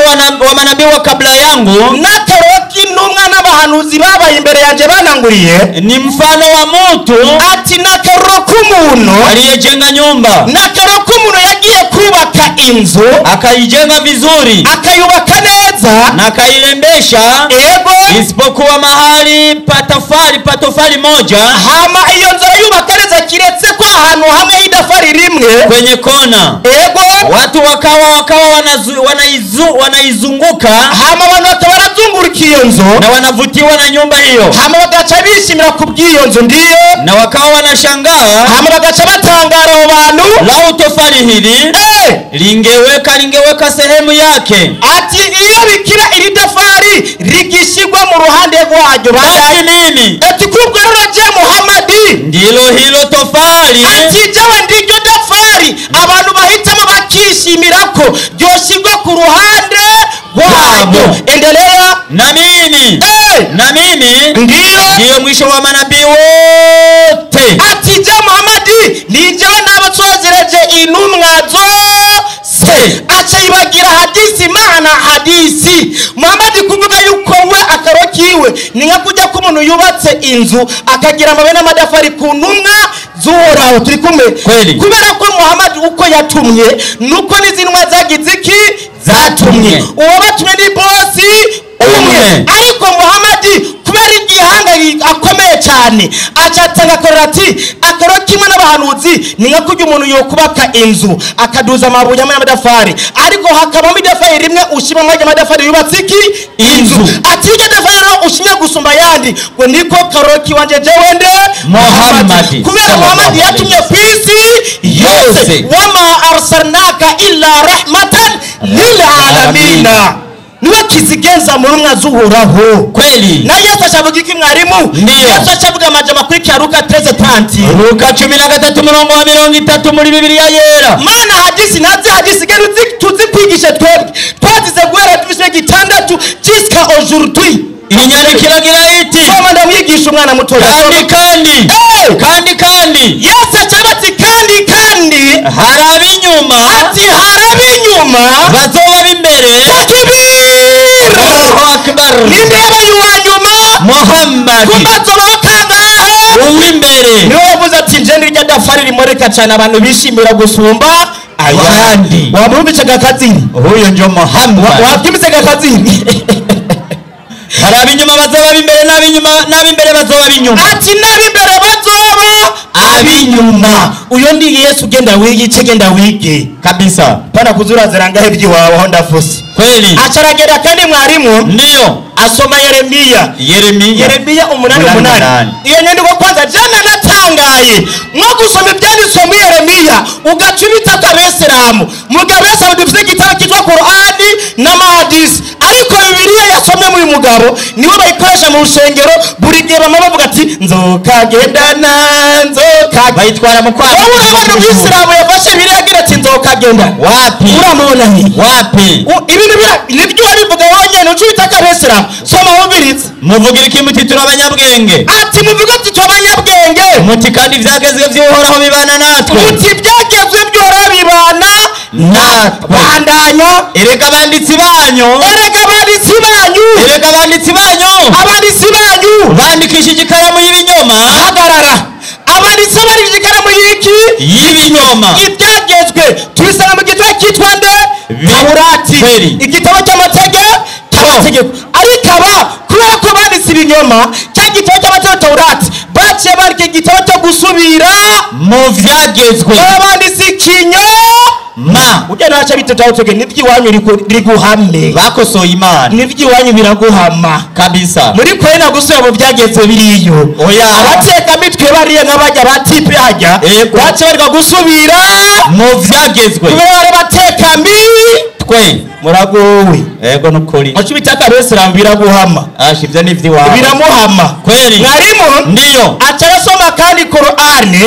wa manabii wa kabla yangu, n'akaroki n'umwana abahanuzi babaye imbere yanje bananguriye, ni mfano wa mtu, ati n'akaroka umuntu aliyejenga nyumba, n'akaroka umuntu yagiye kubaka inzu, akaijenga vizuri, akayubaka neza na akairembesha, ego, isipokuwa mahali patofali moja. Hama iyo nzu arayubaka neza kiretse ko ahantu hamwe h'idafari rimwe kwenye kona, ego, watu wakawa wanaizunguka, hama abantu batabarazunguruka iyo nzu, na wanavutiwa na nyumba hiyo, hama bagaca bishimira kubw'iyo nzu, ndiyo, na wakawa wanashangaa, hama bagaca batangara abo bantu, lau tofali hili lingeweka sehemu yake, ati iyo bikira iri tafari rigishigwa mu ruhande rwaryo, basi mimi, ati kubwo rero je Muhammadi ndilo hilo tofali, ati jewe ndiryo tafari abantu bahitamo bakishimira ko ryoshigwa ku ruhande rwaryo. Endelea. Na mimi na mimi ndiyo mwisho wa manabii wote, ati je Muhammadi ni jewe nabasozereje intumwa zose. Aca yibagira hadisi maana hadisi. Muhammad kuvuga yuko we akarokiwe ni nka kujya ko umuntu yubatse inzu akagira amabuye n'amadafari ku ntumwa z'Uhoraho. Turi kumwe? Kubera ko Muhammad uko yatumye nuko n'izi ntumwa zagize iki? Zatumye. Uwo batumye ni bosi umwe, ariko cyane. Acatanga akorera ati akaro kimwe n'abahanuzi ni nka kurya umuntu yokubaka inzu akaduza amabuye hamwe n'amatafari, ariko hakabamo idafari rimwe ushima mwajya amatafari yubatse iki inzu. Ati iryo dafari rero ushimye gusumba ayandi, ngo niko karoro kiwanje jewe nde Muhammad. Kubera Muhammad yatumye ku isi yose, wama arsalnaka illa rahmatan lil alamina, niwe kizigenza mu rumwa z'uhoraho. Kweli. Na Yesu acavuga iki mwarimu? Ndiyo. Yesu acavuga amajambo akurikira Luka 13:30. Luka 13 murongo wa 30 muri Bibiliya yera. Mana hadisi nazi hadisi gero tuzikwigishe twebwe twazize guhera tubishe gitandatu jusqu'à aujourd'hui. Inyandiko iragira iti soma ndamwigisha umwana mutoya. Kandi kandi kandi kandi Yesu acavuga ati kandi kandi hari ab'inyuma, ati hari ab'inyuma bazoba b'imbere. Takbir! Allahu akbar. Ninde yabaye uwa nyuma? Muhammad. Kumbazobaho kangahe? Uw'imbere. Niwe yavuze ati nje nirya dafari rimureka cyane abantu bishimira gusumba ayandi. Wamwumvise gakaziri? Huyo njo Muhammad. Wabyumvise gakaziri? Hari ab'inyuma bazoba b'imbere, n'ab'inyuma n'ab'imbere bazoba b'inyuma. Ati n'ab'imbere bazoba ab'inyuma. Uyo ndi Yesu, genda wige ice, genda wige kabisa. Pana kuzurazira ngahe iby'iwawe aho ndafuse. Kweli. Acaragera kandi mwarimu. Ndiyo. Asoma Yeremiya. Yeremiya. Yeremiya 8:8. Iyo nyandiko kwanza jana natangaye nko gusoma ibyanditswe muri Yeremiya ugaca ubitaka abesilamu. Mugabo abesilamu dufite igitabo cyitwa Korani n'amahadisi, ariko Bibiliya yasomye muri uyu mugabo niwe bayikoresha mu rusengero buri gihe bama bavuga ati nzokagendana nzoka bayitwara mu kwa. Wowe urabona umwisilamu yafashe Bibiliya agira ati nzokagenda. Wapi? Uramubona he? Wapi? Ibintu nibyo wabivuga wonyene uca ubitaka abesilamu. Soma wumvirize. Muvugira iki muti turi abanyabwenge? Ati muvuga ati turi abanyabwenge. Muti kandi ibyagezwe by'Uhoraho bibana natwe. Muti ibyagezwe by'Uhoraho bibana natwe. Bandanya. Erega abanditsi banyu. Erega abanditsi banyu. Erega abanditsi banyu. Abanditsi banyu. Bandikishije ikaramu y'ibinyoma. Hagarara. Abanditsi bandikishije ikaramu y'iki? Y'ibinyoma. Ibyagezwe tubisanga mu gitabo cyitwa nde? Taurati. Igitabo cy'amategeko. Amategeko. Ariko aba kubera ko banditse ibinyoma cya gitabo cy'amategeko Taurati baciye bandika igitabo cyo gusubira mu vyagezwe. Banditse ikinyoma. Ujya naca bitatu tege n'iby'iwanyu riguhame. Bakosoye Imana. N'iby'iwanyu biraguhama kabisa. Muri kwena gusubira mu byagezwe biriyo. Oya. Abateka mitwe bariye nk'abajya batipe hajya. Baciye barika gusubira mu vyagezwe. Kubera bateka twe muragowe. Ego nukuri. Acu bitaka abesilamu biraguhama. Ashi ivyo ni ivy'iwawe. Biramuhama. Kweli. Mwarimu Ndiyo. acarasoma kandi Korani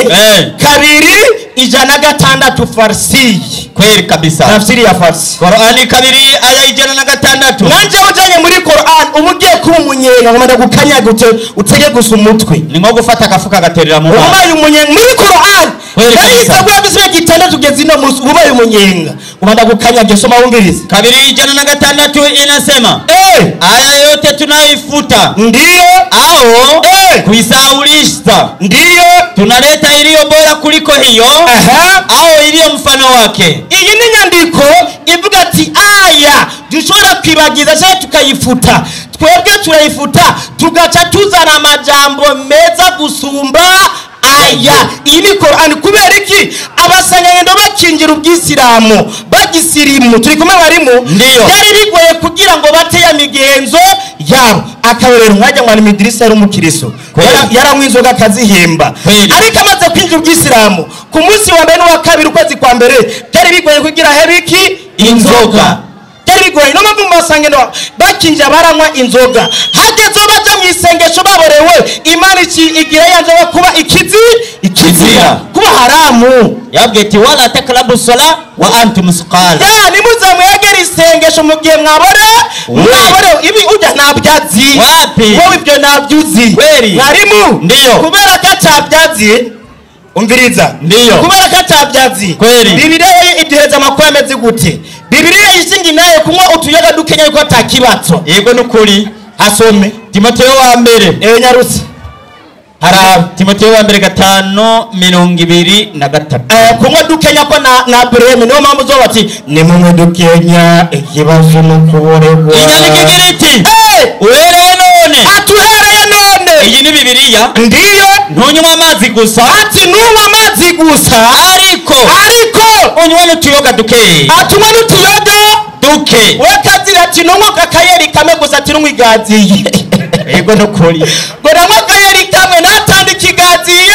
2:106 Farsi. Kweli kabisa. Tafsiri ya Farsi. Korani 2:106. Nanje ujanye muri Korani umugiye kuba umunyenga ngomba gukanyaga utege gusa umutwe. Ni nko gufata agafuka gaterera mu mazi. Ubaye umunyenga muri Korani. Kweli kabisa. Nari bisibe gitandatu kugeza ino munsi ubaye umunyenga. Ngomba gukanyaga soma wumvirize. 2:106 inasema aya yote tunaifuta, ndiyo, au kuisaulisha, ndiyo, tunaleta iliyo bora kuliko hiyo, au iliyo mfano wake. Iyi ni nyandiko ivuga ati aya dushobora kwibagiza cyangwa tukayifuta, twebwe turayifuta tugaca tuzana amajambo meza gusumba aya. Iyi ni Korani. Kubera iki? Abasanganyendo bakingira ubwisilamu bagisirimu, turi kumwe barimu, byari bigoye kugira ngo bate ya migenzo yabo. Akarorero nkajya ngo ni Idrisa yari umukiriso, yaranywa inzoga akazihemba, ariko amaze kwinjira ubwisilamu ku munsi wa mbere n'uwa kabiri ukwezi kwa mbere byari bigoye kugira hebiki inzoga. Byari bigoye. No mpamvu mu basanganyendo bakinjira baranywa inzoga, hageze baja mu isengesho baborewe, Imana igira ya nzoga kuba ikizira, kuba haramu. Yabwiye ati wala takrabu sala wa antum suqala. Ya nimuze mwegere isengesho mu gihe mwabore ibi ujya ntabyazi. Wapi? Wowe ibyo ntabyuzi. Kweli. Mwarimu. Ndiyo. Kubera ko atabyazi. Umviriza. Ndiyo. Kubera ko atabyazi. Kweli. Bibiliya iduheza amakuru ameze gute? Bibiliya ishinga nayo kunywa utuyoga dukenya yuko atakibatso. Yego nukuri. Hasome. Timoteyo wa mbere. Nyarutse. Haraba Timoteyo wa mbere 5:23. Kunywa dukenya ko na breme niyo mpamvu zo bati ni munywe dukenya ikibazo no kuboregwa. Inyandiko igira iti uhereye none. Atuhereye none. Iyi ni Bibiliya. Bibiliya Ndiyo. Ntunywa amazi gusa. Ati ntunywa amazi gusa, ariko unywa n'utuyoga duke. Ati unywa n'utuyoga duke. We kazira ati ntunywa akayeri kamwe gusa, ati ntunywa igaziye. Yego nukuri. Ngo nanywa akayeri kamwe natanda ikigaziye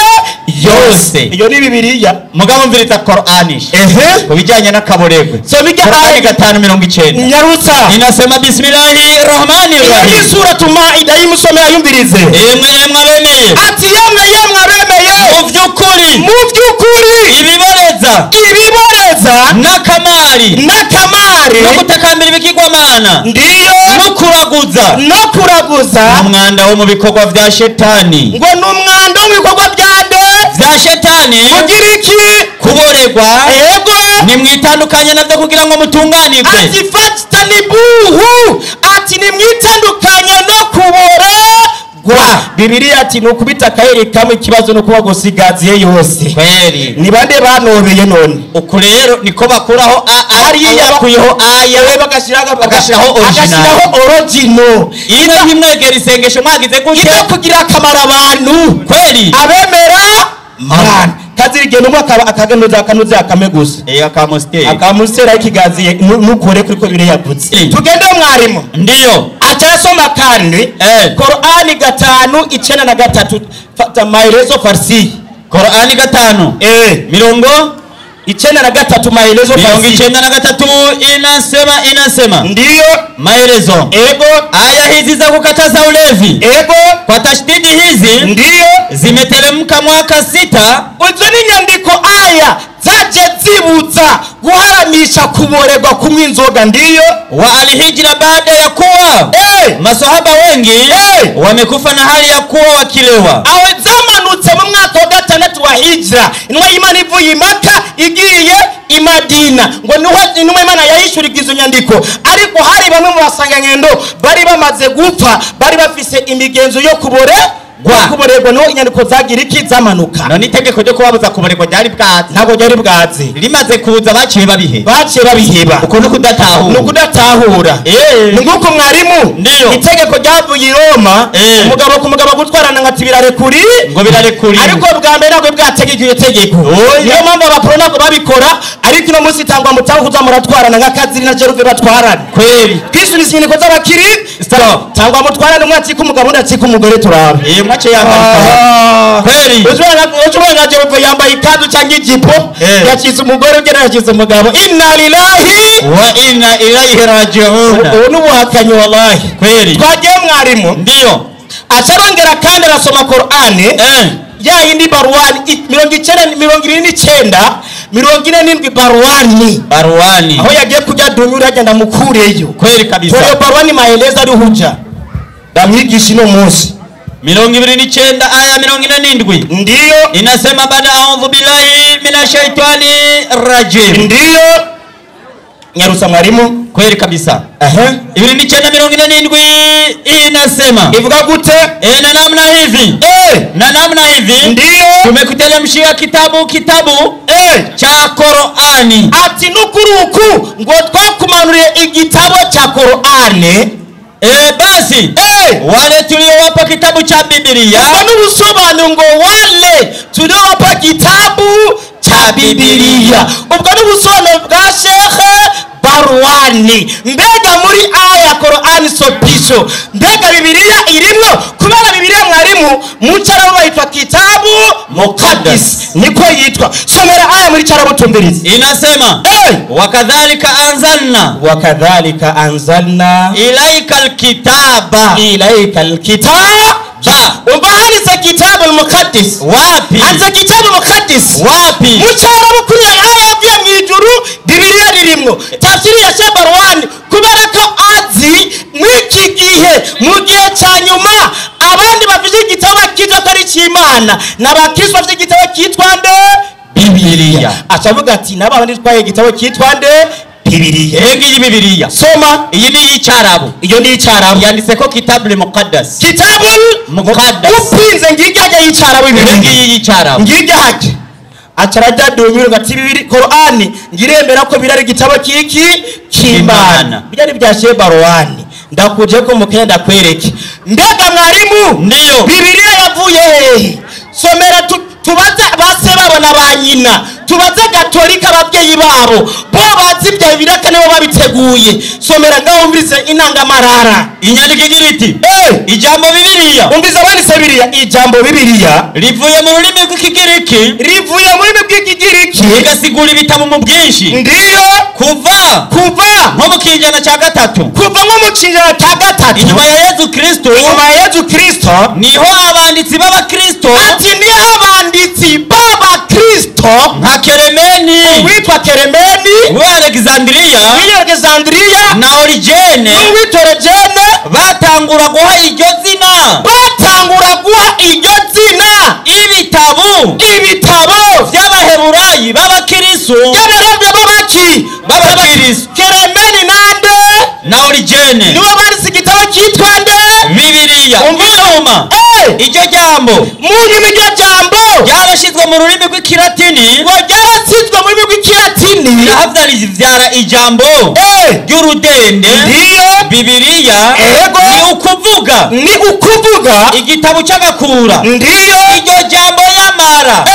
yose. Iyo ni Bibiliya. Mugabo mviriza Qur'ani ku bijyanye n'akaboregwe. Soma ijya Qur'ani 5:90. Nyarutsa. Inasema bismillahi rahmani Iyo ni rahim. Suratu Maida, yimusomera yumvirize. Yemwe yemwe abemeye. Ati yemwe yemwe abemeye, mu by'ukuri, mu by'ukuri, ibiboreza, ibiboreza, n'akamari, n'akamari, no gutakambira ibigirwamana, ndiyo, no kuraguza, no kuraguza, umwanda wo mu bikorwa vya shetani. Ngo ni umwanda wo mu bikorwa bya nde? Vya shetani. Kugira iki? Kuboregwa. Yego. Nimwitandukanye navyo kugira ngo mutunganirwe. Ati fajtanibuhu, ati nimwitandukanye no kuboregwa. Bibiliya ati nukubita akayeri kamwe, ikibazo no kuba gusigaziye yose. Kweli. Ni bande banobeye none? Uku rero niko bakuraho Hariya bakuyeho aya we bagashiraho bagashiraho original. Agashiraho original. Ino ntimwegera isengesho mwagize gute Ivyo kugira akamaro abantu kweli abemera Mana. Kazira igenda umwe akaba akaganuza akanuza akame gusa. Eh, akamusteri. Akamusera ikigaziye nukore kuri ko bire yavutse. Tugende mwarimu. Ndiyo. Atasoma kandi Qur'ani 5:93, fata maelezo farsi. Qur'ani 5 93 maelezo mirongo farsi. 93 inasema Ndiyo. Maelezo. Ego. Aya hizi za kukataza ulevi, Ego. kwa tashdidi hizi, Ndiyo. zimeteremka mwaka 6. Izo ni inyandiko aya zaje zibutsa guharamisha kuborerwa kunywa inzoga. Ndiyo. Wa alhijra baada ya kuwa masahaba wengi wamekufa na hali ya kuwa wakilewa. Aho zamanutse mu mwaka wa 6 wa hijra, intumwa y'Imana ivuye i Maka igiye i Madina, ngo niho intumwa y'Imana yahishuriga izo nyandiko. Ariko hari bamwe mu basanganyendo bari bamaze gupfa, bari bafise imigenzo yo kuborerwa, niho inyandiko zagira iki? Zamanuka. None itegeko ryo kubabuza kuborerwa ryari bwaze? Ntabwo ryari bwaze. Rimaze kuza baciye babiheba. Baciye babiheba. Uko ni ukudatahura. Ni ukudatahura. Ni nk'uko mwarimu Ndiyo. itegeko ryavuye i Roma, umugabo ku mugabo gutwarana ngo ati birarekuri, ngo birarekuri, ariko bwa mbere ntabwo bwategeka iryo tegeko. Niyo mpamvu abapro ntabwo babikora, ariko ino munsi itangwa mutaho kuza muratwarana nka Kaziri na Jeruve batwarana. Kweli. Twisuniza inyandiko z'abakiri tangwa mutwarane, umwe acika umugabo undi acika umugore, turabe. Mwace yambaye. Kweli. Ushobora Jeruve yambaye ikanzu cyangwa ijipo, yacitse umugore ugera yacitse umugabo. Inna lillahi wa inna ilaihi raji'un. Ubu ni ubuhakanyi wallahi. Kweli. Twagiye mwarimu. Ndiyo. Acarongera kandi arasoma Qur'ani ya yindi baruwani 90 29 47 baruwani. Baruwani. Aho yagiye kujya dunyura agenda mukureyo. Kweli kabisa. Toyo baruwani maelezo ari huja. Ndamwigisha ino munsi. 29 aya 47. Ndiyo. Inasema baada a'udhu billahi minashaitani rajim. Ndiyo. Nyarusa mwalimu. Kweli kabisa. 29 47 inasema ivuga gute? Na namna hivi. Na namna hivi. Ndiyo. Tumekuteremshia kitabu cha Qur'ani. Ati nukuruku ngo twakumanuriye igitabo cha Qur'ani. Basi wale tuliowapa kitabu cha Biblia, ubwo n'ubusobanuro ngo wale tuliowapa kitabu cha Biblia, ubwo n'ubusobanuro bwa Sheikh Barwani. Mbega muri aya Qur'ani sopisho, mbega Biblia irimwo? Kubera Biblia mwarimu mu cyarabu bayitwa kitabu muqaddis, niko yitwa. Somera aya muri cyarabu tumbirize. Inasema wakadhalika anzalna, wakadhalika anzalna ilaika alkitaba, ilaika alkitaba. Umva handitse kitabu almuqaddis. Wapi? Handitse kitabu muqaddis. Wapi? Mu cyarabu kuri aya yavuye mu ijuru Bibiliya ririmwo. Tafsiri ya Sheikh Barwani, kubera ko azi mw'iki gihe mu gihe cya nyuma abandi bafite igitabo kitwa ko ari icy'Imana n'abakristo bafite igitabo kitwa nde? Bibiliya. Acavuga ati nabo abandi twaye igitabo kitwa nde? Bibiliya. Rega iyi Bibiliya. Soma. Iyi ni iy'icyarabu. Iyo ni iy'icyarabu. Yanditse ko kitabul muqaddas. Kitabul muqaddas. Upinze ngirya ajya y'icyarabu Rega Bibiliya. iyi y'icyarabu. Ngirya hake. Acarajya dunyura ati bibiri Qur'ani ngiremera ko birari igitabo kiki Cy'Imana. cy'Imana. Byari bya Sheikh Barwani. Ndakuje ko mukenya ndakwereke. Mbega mwarimu, Ndiyo. Bibiliya yavuye hehe? Somera tubaze base babo na ba nyina, tubaze gatolika ababyeyi babo bo bazi ibya Bibiliya kandi bo babiteguye. Somera ngaho wumvise intangamarara. Inyandiko igira iti: ijambo Bibiliya, Umvise abanditse Bibiliya, ijambo Bibiliya rivuye mu rurimi rw'Ikigiriki, rivuye mu rurimi rw'Ikigiriki, rigasigura ibitabo mu bwinshi. Ndiyo. Kuva Kuva nko mu kinjana cya gatatu, kuva nko mu kinjana cya gatatu, inyuma ya Yezu Kristo, inyuma ya Yezu Kristo, niho abanditsi b'Abakristo, ati niho abanditsi b'Abakristo, nka Keremeni, uwitwa Keremeni w'i Alexandria, w'i Alexandria, na Origene, n'uwitwa Origene, batangura guha iryo zina, batangura guha iryo zina ibitabo, ibitabo by'Abaheburayi b'Abakristo, by'Abarobyi b'abaki, b'Abakristo. Keremeni nande? Na Origene. Nibo banditse igitabo cyitwa nde? Bibiliya. Umvise. Inyuma iryo jambo, Mu nyuma iryo jambo ryarashyizwe mu rurimi rw'Ikilatini, ngo ryarashyizwe mu rurimi rw'Ikilatini, rirahabyara ijambo ry'urudende Ndiyo. Bibiliya. Ego. Ni ukuvuga, Ni ukuvuga igitabo cy'agakura. Ndiyo. Iryo jambo yamara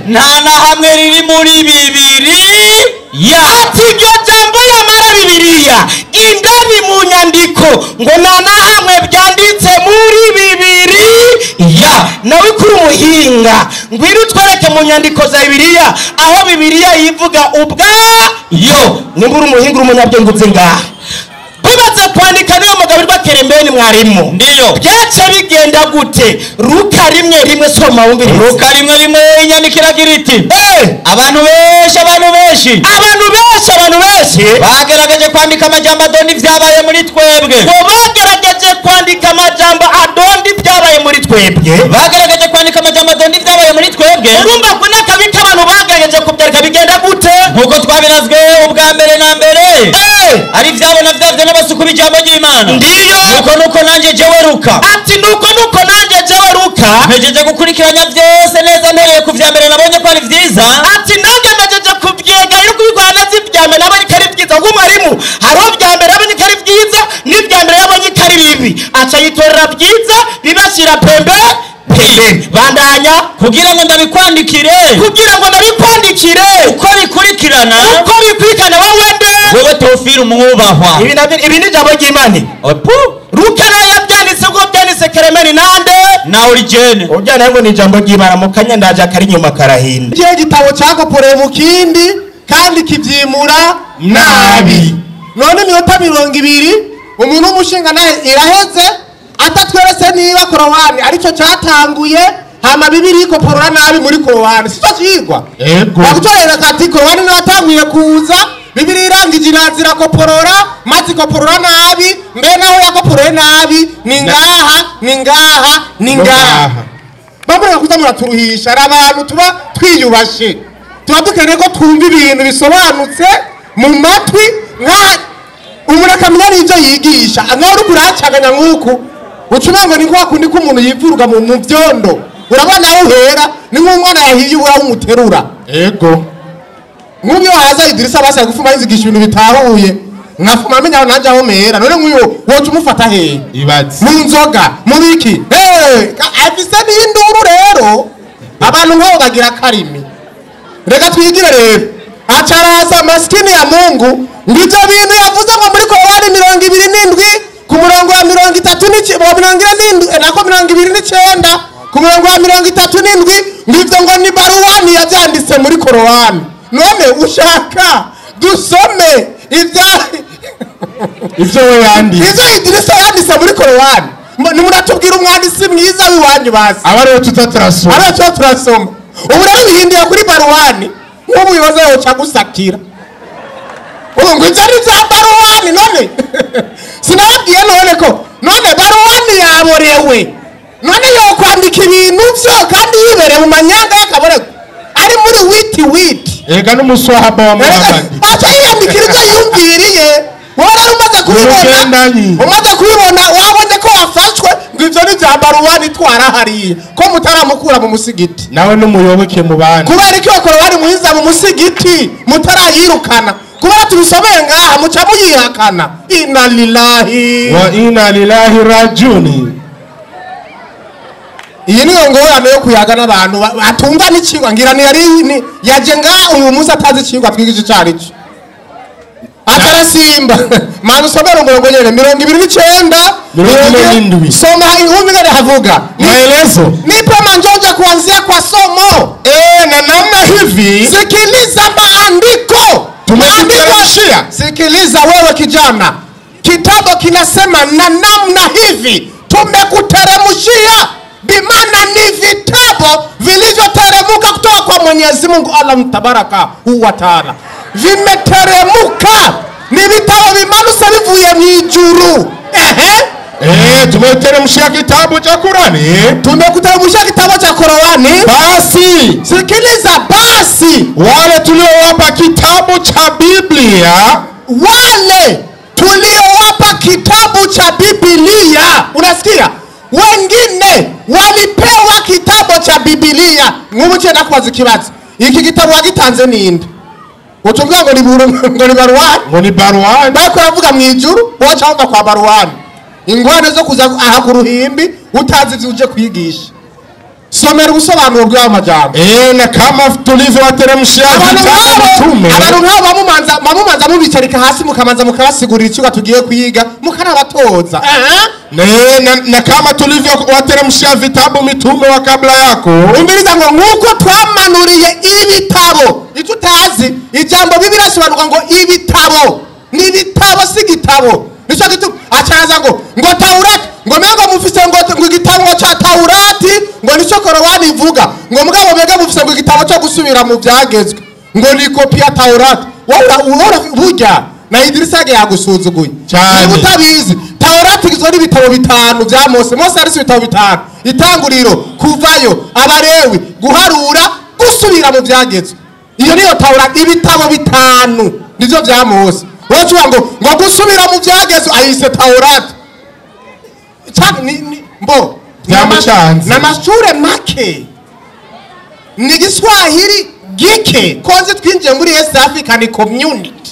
nta na hamwe riri muri Bibiliya. Ati iryo jambo yamara Bibiliya indani mu nyandiko ngo nta na hamwe byanditse muri Bibiliya. Nawe kuri umuhinga, ngwino utwereke mu nyandiko za Bibiliya aho Bibiliya yivuga ubwayo. Nimba uri umuhinga, uri umunyabwenge, uzi ngaha bimaze kwandika niyo mugabo witwa Kerembeni mwarimu. Ndiyo. Byaca bigenda gute? Ruka 1:1, soma wumvirize. Luka 1:1, inyandiko iragira iti: abantu benshi, abantu benshi, Abantu benshi, abantu benshi bagerageje kwandika amajambo adonda ibyabaye muri twebwe, ngo bagerageje kwandika amajambo adonda ibyabaye muri twebwe, bagerageje kwandika amajambo adonda ibyabaye muri twebwe. Urumva ko n'akabi k'abantu bagerageje kubyandika bigenda gute? Nk'uko twabirazwe ubwa mbere na mbere, ari ibyabona byavyo n'abasuku b'ijambo ry'Imana. Ndiyo. Nuko nanjye jewe Luka, Ati nuko nanjye jewe Luka, mpejeje gukurikiranya byose neza mpereye ku vya mbere nabonye ko ari vyiza. Ati nanjye mpejeje kubyega no kubikora neza, ibya mbere nabonye ko ari byiza. Kuko mwarimu hariho ibya mbere yabonye ko ari byiza n'ibya mbere yabonye ko ari bibi, aca yitorera byiza, bibashyira pembe pembe. Bandanya. Kugira ngo ndabikwandikire, Kugira ngo ndabikwandikire uko bikurikirana, uko bikurikirana. Wowe nde? Wewe Teofili umwubahwa. Ibi nabyo, ibi ni ijambo ry'Imana. Opu. Luka nayo yabyanditse ubwo byanditse Keremeni nande? Na Origene. Ujyana ngo ni ijambo ry'Imana, mu kanya ndaje akari inyuma karahinda. Ikihe gitabo cyakoporewe mu kindi kandi kibyimura nabi? None iminota 20 umuntu w'umushinga nawe iraheze atatweretse niba Korowani aricyo cyatanguye, hama Bibiri ikoporora nabi muri Korowani, sicyo cyigwa? Ego. Bagutorera ati Korowani niyo yatanguye kuza, Bibiri irangije iraza irakoporora, maze ikoporora nabi. Mbe naho yakoporoye nabi ni ngaha, ni ngaha, ni ngaha. Bamwe kuza muraturuhisha. Hari abantu tuba twiyubashe, tuba dukeneye ko twumva ibintu bisobanutse mu matwi, nka umuntu akamenya n'ibyo yigisha. Nkaho uri kuracaganya nk'uku, uca umengo ni kwa kundi ko umuntu yivuruga mu byondo, urabona aho uhera, ni nk'umwana yahiye ubura aho umuterura. Ego. Nk'ubu iyo haza Idirisa basa gufuma yizigisha ibintu bitahuye, nkafuma amenya aho nanjye aho mera. None nk'uyu woca umufata hehe? Ibaze. Mu nzoga, mu biki? Afise n'induru. Rero abantu nk'abo bagira karimi. Reka twigire rero. Acaraza maskini ya Mungu, ngo ivyo bintu yavuze ngo muri Korowani 27 ku murongo wa 37, wa 47, nako 29 ku murongo wa 37, ngo ivyo ngo ni Baruwani yavyanditse muri Korowani. None ushaka dusome ibya Ivyo we yanditse? Ivyo Idirisa yanditse muri Korowani? Nimuratubwira umwanditsi mwiza w'iwanyu basi. Aba ariwe tuza turasoma. Ariwe tuza turasoma. Ubu rero bihinduye kuri Baruwani, nk'ubu bibazo yoca gusakira ubu ngo ibyo ni bya Baruwani. None sinababwiye none ko none Baruwani yaborewe? None yokwandika ibintu byo kandi yibereye mu manyanga y'akaborego, ari muri witi witi? Ega n'umuswahaba wa Muhammad. Aca yiyandikira ibyo yumviriye. Wowe rero umaze kubibona, Ubugendanyi. umaze kubibona, wabonye ko wafashwe ngo ibyo ni bya Baruwani, twara hariya ko mutaramukura mu musigiti. Nawe n'umuyoboke mu bandi. Kubera ko iyo Korowani muhiza mu musigiti mutarayirukana. Kubera tubisomeye ngaha muca muyihakana. Inna lillahi wa inna lillahi rajiun. Iyi niyo ngorane yo kuyaga n'abantu batumva n'icigwa, ngira ni yari yaje ngaha uyu munsi atazi icigwa twigisha ico arico. Atarasimba. Mana usomere umurongo nyene 29 47. Soma ihumbi ngene havuga. Maelezo. Nipe manjonjo kuanzia kwa somo. Na namna hivi. Sikiliza maandiko. Tumekuteremshia. Sikiliza wewe kijana. Kitabu kinasema na namna hivi tumekuteremshia, bimaana ni vitabu vilivyoteremuka kutoka kwa Mwenyezi Mungu Allah mtabaraka huwa taala. Vimeteremuka, ni vitabu bimanutse bivuye mu ijuru. Tumeteremshia kitabu cha Qurani. Tumekuteremshia kitabu cha Qurani. Basi sikiliza, basi wale tuliowapa kitabu cha Biblia, wale tuliowapa kitabu cha Biblia, unasikia? Wengine walipewa kitabu cha Biblia. Ngumu chena kwa zikibazi. Iki kitabu wagitanze ninde? Utumbwa ngo ni buru, ngo ni baruani. Ngo ni baruani. Bako yavuga mu ijuru, wacha wumva kwa baruani. Ingwane zo kuza aha ku ruhimbi utazi ivyo uje kwigisha. Somera ubusobanuro bw'ayo majambo. Na kama tulivyowateremshia vitabu mitume. Abantu nk'abo bamumanza mubicarika hasi mukamanza mukabasigurira icyo tugiye kwiga, mukanabatoza. Na kama tulivyowateremshia vitabu mitume wa kabla yako. Umviriza ngo nkuko twamanuriye ibitabo. Icyo utazi, ijambo Bibiliya risobanurwa ngo ibitabo. Ni ibitabo si igitabo. Nico gitu achaza ngo Taurati, ngo mengo mufise ngo igitabo cha Taurati, ngo nico Korowani ivuga, ngo mugabo mega mufise ngo igitabo cyo gusubira mu byagezwe, ngo ni kopi ya Taurati. Wowe burya na Idrisa yagusuzuguye cyane. Utabizi Taurati igizwe n'ibitabo bitanu bya Mose. Mose yarise ibitabo bitanu: itanguriro, kuvayo, abarewi, guharura, gusubira mu byagezwe. Iyo niyo Taurati, ibitabo bitanu nivyo bya Mose. Wowe ngo gusubira mu byagezwe ayise Taurati. Ni mbo byamucanze. N'amashure make, ni Giswahili gike konze twinjiye muri East African Community.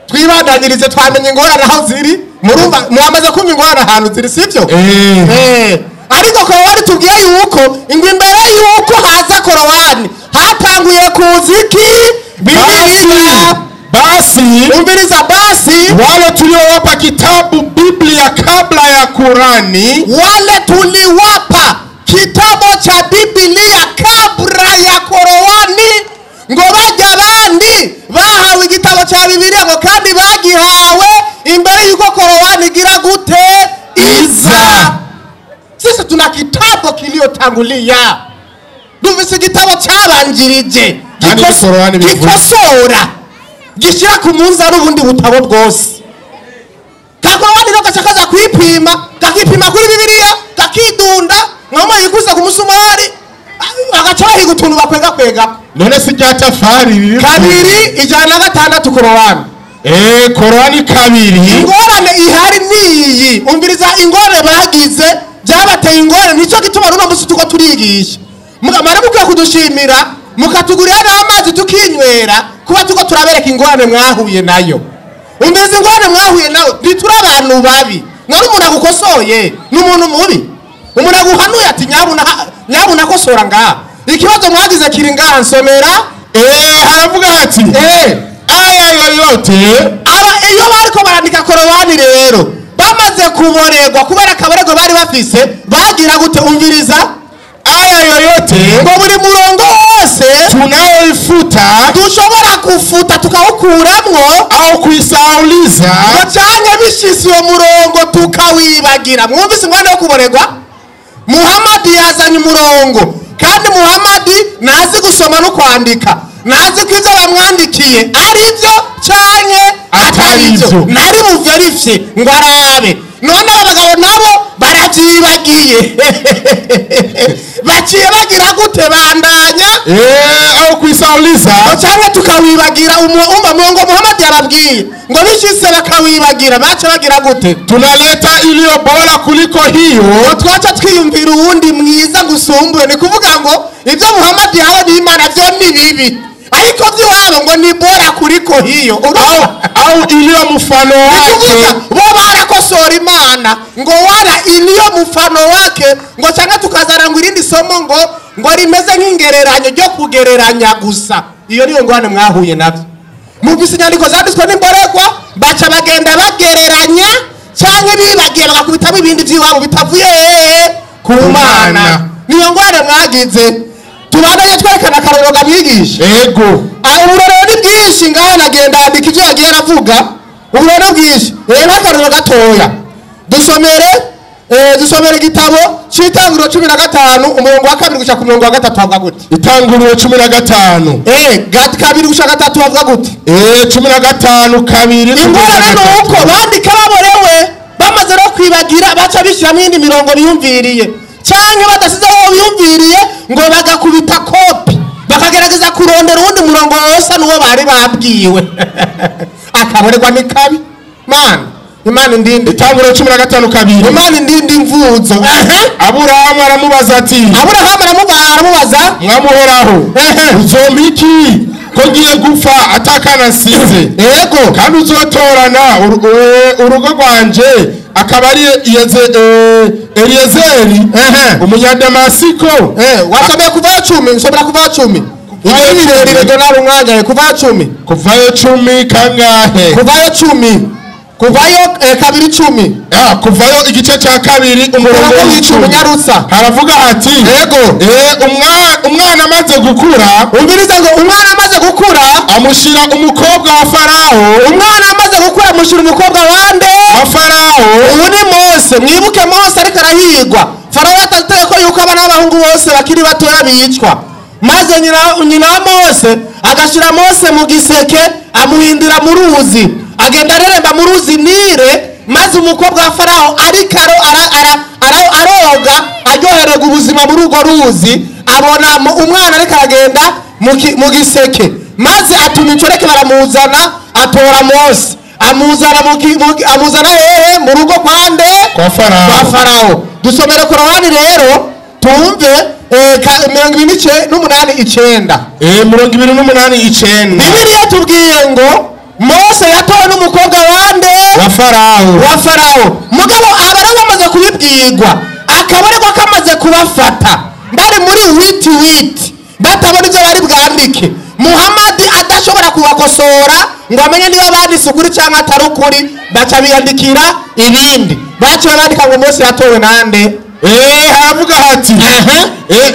Twibandanyirize twamenye ingorane aho ziri. Murumva muamaze kumva ingorane ahantu ziri, sivyo? Ariko Korowani tubwiye yuko ngo imbere yuko haza Korowani hatanguye kuza iki? Bibiliya. Basi umviriza, basi wale tuliowapa kitabu Biblia kabla ya Qurani, wale tuliwapa kitabu cha Biblia kabla ya Korowani, ngo bajya bandi bahawe igitabo cha Biblia ngo kandi bagihawe imbere yuko Korowani igira gute? Iza. Sisi tuna kitabu kiliotangulia. Dufise igitabo cyabanjirije gikosora gishira ku munzani ubundi butabo bwose. Kakorowani rero gashakaza kwipima, kakipima kuri Bibiliya, kakidunda nkama yikuza ku musumari agaca bahiga utuntu bakwega kwega. None si rya tafari riri 206 Korowani. Korowani 2. Ingorane ihari niyi. Umviriza ingorane bagize byabateye ingorane, nico gituma runo musi tuko turigisha. Mara mukwiye kudushimira mukatugurira n'amazi tukinywera kuba tuko turabereka ingorane mwahuye nayo. Umviriza ingorane mwahuye nayo, ntitura abantu babi. Nari umuntu agukosoye, ni umuntu mubi. Umuntu aguhanuye ati nyabuna kosora ngaha. Ikibazo mwagize kiri ngaha, nsomera. Haravuga ati aya yoyote aba iyo bariko barandika Korowani rero bamaze kuboregwa kubera akaborego bari bafise, bagira gute? Umviriza aya yoyote ngo buri murongo wose tunayoifuta dushobora kufuta tukawukuramwo au kuisauliza, ngo canke bishise uwo murongo tukawibagira. Mwumvise ingorane yo kuboregwa? Muhammad yazanye umurongo, kandi Muhammad ntazi gusoma no kwandika, ntazi ko ivyo bamwandikiye ari byo canke atari byo, nari buverifye ngo arabe. None aba bagabo nabo baravyibagiye. Baciye bagira gute? Bandanya au kuisauliza canke tukawibagira. Umva murongo Muhammad yababwiye ngo bishitse bakawibagira, baca bagira gute? Tunaleta iliyo bora kuliko hiyo, twaca twiyumvira uwundi mwiza ngusumbuye. Ni kuvuga ngo ibyo Muhammad yahawe n'Imana byo ni bibi, Ariko by'iwabo ngo ni bora kuliko hiyo. Au iliyo mfano wake. Bo barakosora Imana ngo wala iliyo mfano wake, ngo cyangwa tukazana ngo irindi somo ngo rimeze nk'ingereranyo ryo kugereranya gusa. Iyo niyo ngwane mwahuye navyo. Muvise inyandiko zanditswe n'imboregwa, baca bagenda bagereranya cyangwa bibagiye bagakubitamo ibindi by'iwabo bitavuye ku Mana. Niyo ngwane mwagize. Tubandanye twerekana akarorero kamwigisha. Ego. Uburorero ni bwinshi, ngaha nagenda andika ibyo yagiye aravuga. Uburorero bwinshi. Rero akarorero gatoya. Dusomere igitabo cy'Itanguriro 15 umurongo wa 2 gushika ku murongo wa 3 havuga gute? Itanguriro 15. 2 gushika 3 havuga gute? 15 kabiri. Ingorane ni uko bandika baborewe bamaze no kwibagira, baca bishyiramo iyindi mirongo biyumviriye, cyangwa badasize aho biyumviriye ngo bagakubita kopi, bakagerageza kurondera uwundi murongo wose n'uwo bari babwiwe. Akaborerwa ni kabi. Mana, Imana indinde. Itanguriro 15 kabiri. Imana indinde imvuzo. Aburahamu aramubaza ati, Aburahamu aramubaza, mwamuhoraho, uzompa iki ko ngiye gupfa atakana nsize? Yego. Kandi uzotorana urugo rwanje akaba ari Eliyezeri umunyadamasiko. Wasomeye kuva 10, nshobora kuva 10. Ibyo birerire donari umwanya kuva 10. Kuvayo 10 kangahe? Kuvayo 10. Kuvayo 2:10. Kuvayo igice cya kabiri umurongo w'icumi nyarutsa. Haravuga ati, yego, umwana amaze gukura, umviriza ngo umwana amaze gukura amushira umukobwa wa Farao. Umwana amaze gukura amushira umukobwa wande? Wa Farao. Ubu ni Mose. Mwibuke Mose ariko arahigwa. Farao yatateye ko yuko abana b'abahungu bose bakiri batoya bicwa. Maze nyina wa Mose agashira Mose mu giseke, amuhindira mu ruzi, agenda areremba mu ruzi Nile. Maze umukobwa wa Farao ariko aroga aryohererwa ubuzima muri urwo ruzi, abona umwana ariko aragenda mu giseke, maze atuma inshoreke baramuzana, atora Mose amuzana hehe? Mu rugo kwande? Kwa Farao. Kwa Farao. Dusomere Korowani rero tumve 28:9. 28:9. Bibiliya tubwiye ngo Mose yatowe n'umukobwa wande? Wa Farao. Wa Farao. Mugabo abari bamaze kubibwirwa, akabarwa kamaze kubafata, bari muri witi witi, batabona ibyo bari bwandike. Muhammad adashobora kubakosora ngo amenye niba banditse ukuri cyangwa atari ukuri, baca biyandikira ibindi. Baca bandika ngo Mose yatowe nande? Haravuga hati,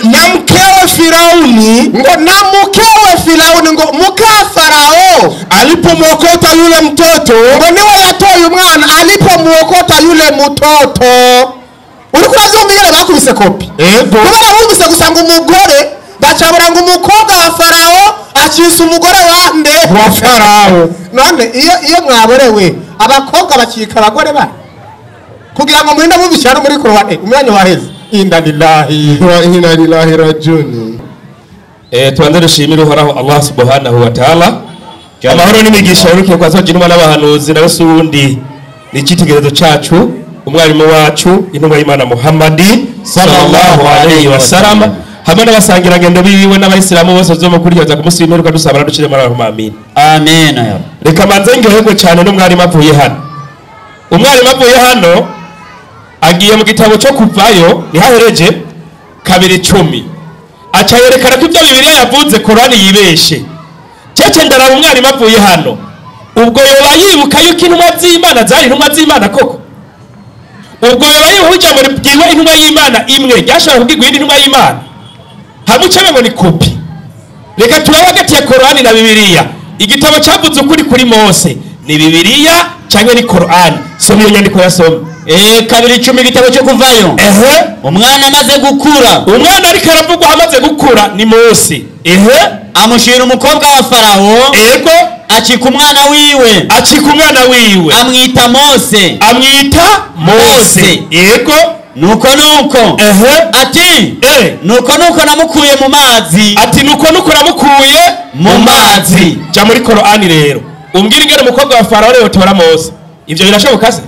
na mkewe Firauni, ngo na mkewe Firauni, ngo muka Farao alipomwokota yule mtoto, ngo niwe yatoye umwana, alipomwokota yule mtoto. Uriko uravyumva ingene bakubise kopi? Ego. Kubera bumvise gusa ngo umugore, bacabura ngo umukobwa wa Farao acisa umugore wande? Wa Farao. None iyo mwaborewe abakobwa bacika abagore ba kugira ngo murinde mubishara muri Korowani, umwanya waheze. Inna lillahi wa inna ilaihi rajiun. Tubanze dushimire Uhoraho Allah subhanahu wa ta'ala. Amahoro n'imigisha yorukiye kwa Sojinwa n'abahanuzi na Basundi ni icyitegererezo cacu, umwarimu wacu intumwa y'Imana Muhammadi sallallahu alayhi wa sallam, hamwe n'abasangirangendo biwe n'abayisilamu bose bazomukurikira ku munsi w'imperuka, dusabana ducire muri Allahumma amin. Amen. Reka manze ngyoherwe cyane n'umwarimu avuye hano. Umwarimu avuye hano agiye mu gitabo cyo kuvayo nihahereje 2:10, aca yerekana ko ibyo Bibiliya yavuze Korani yibeshe. Cece ndaraba umwarimu avuye hano, ubwo yoba yibuka yuko intumwa z'Imana zari intumwa z'Imana koko? Ubwo yoba yibuka ijambo ribwiwe intumwa y'Imana imwe ryashobora kubwirwa iyindi ntumwa y'Imana? Hamwe ucebe ngo ni kopi. Reka turabe hagati ya Korani na Bibiliya. Igitabo cyavuze ukuri kuri Mose ni Bibiliya cyangwa ni Korani? Soma iyo nyandiko yasoma. 2:10 igitabo cyo kuvayo. Umwana amaze gukura. Umwana ariko aravugwa amaze gukura ni Mose. Amushira umukobwa wa Farao. Ego. Acika umwana wiwe. Acika umwana wiwe. Amwita Mose. Amwita Mose. Ego. Nuko nuko. Ati nuko nuko namukuye mu mazi. Ati nuko nuko namukuye mu mazi. Ja muri Korani rero. Umbwira ingene umukobwa wa Farao rero tora Mose. Ivyo birashoboka se?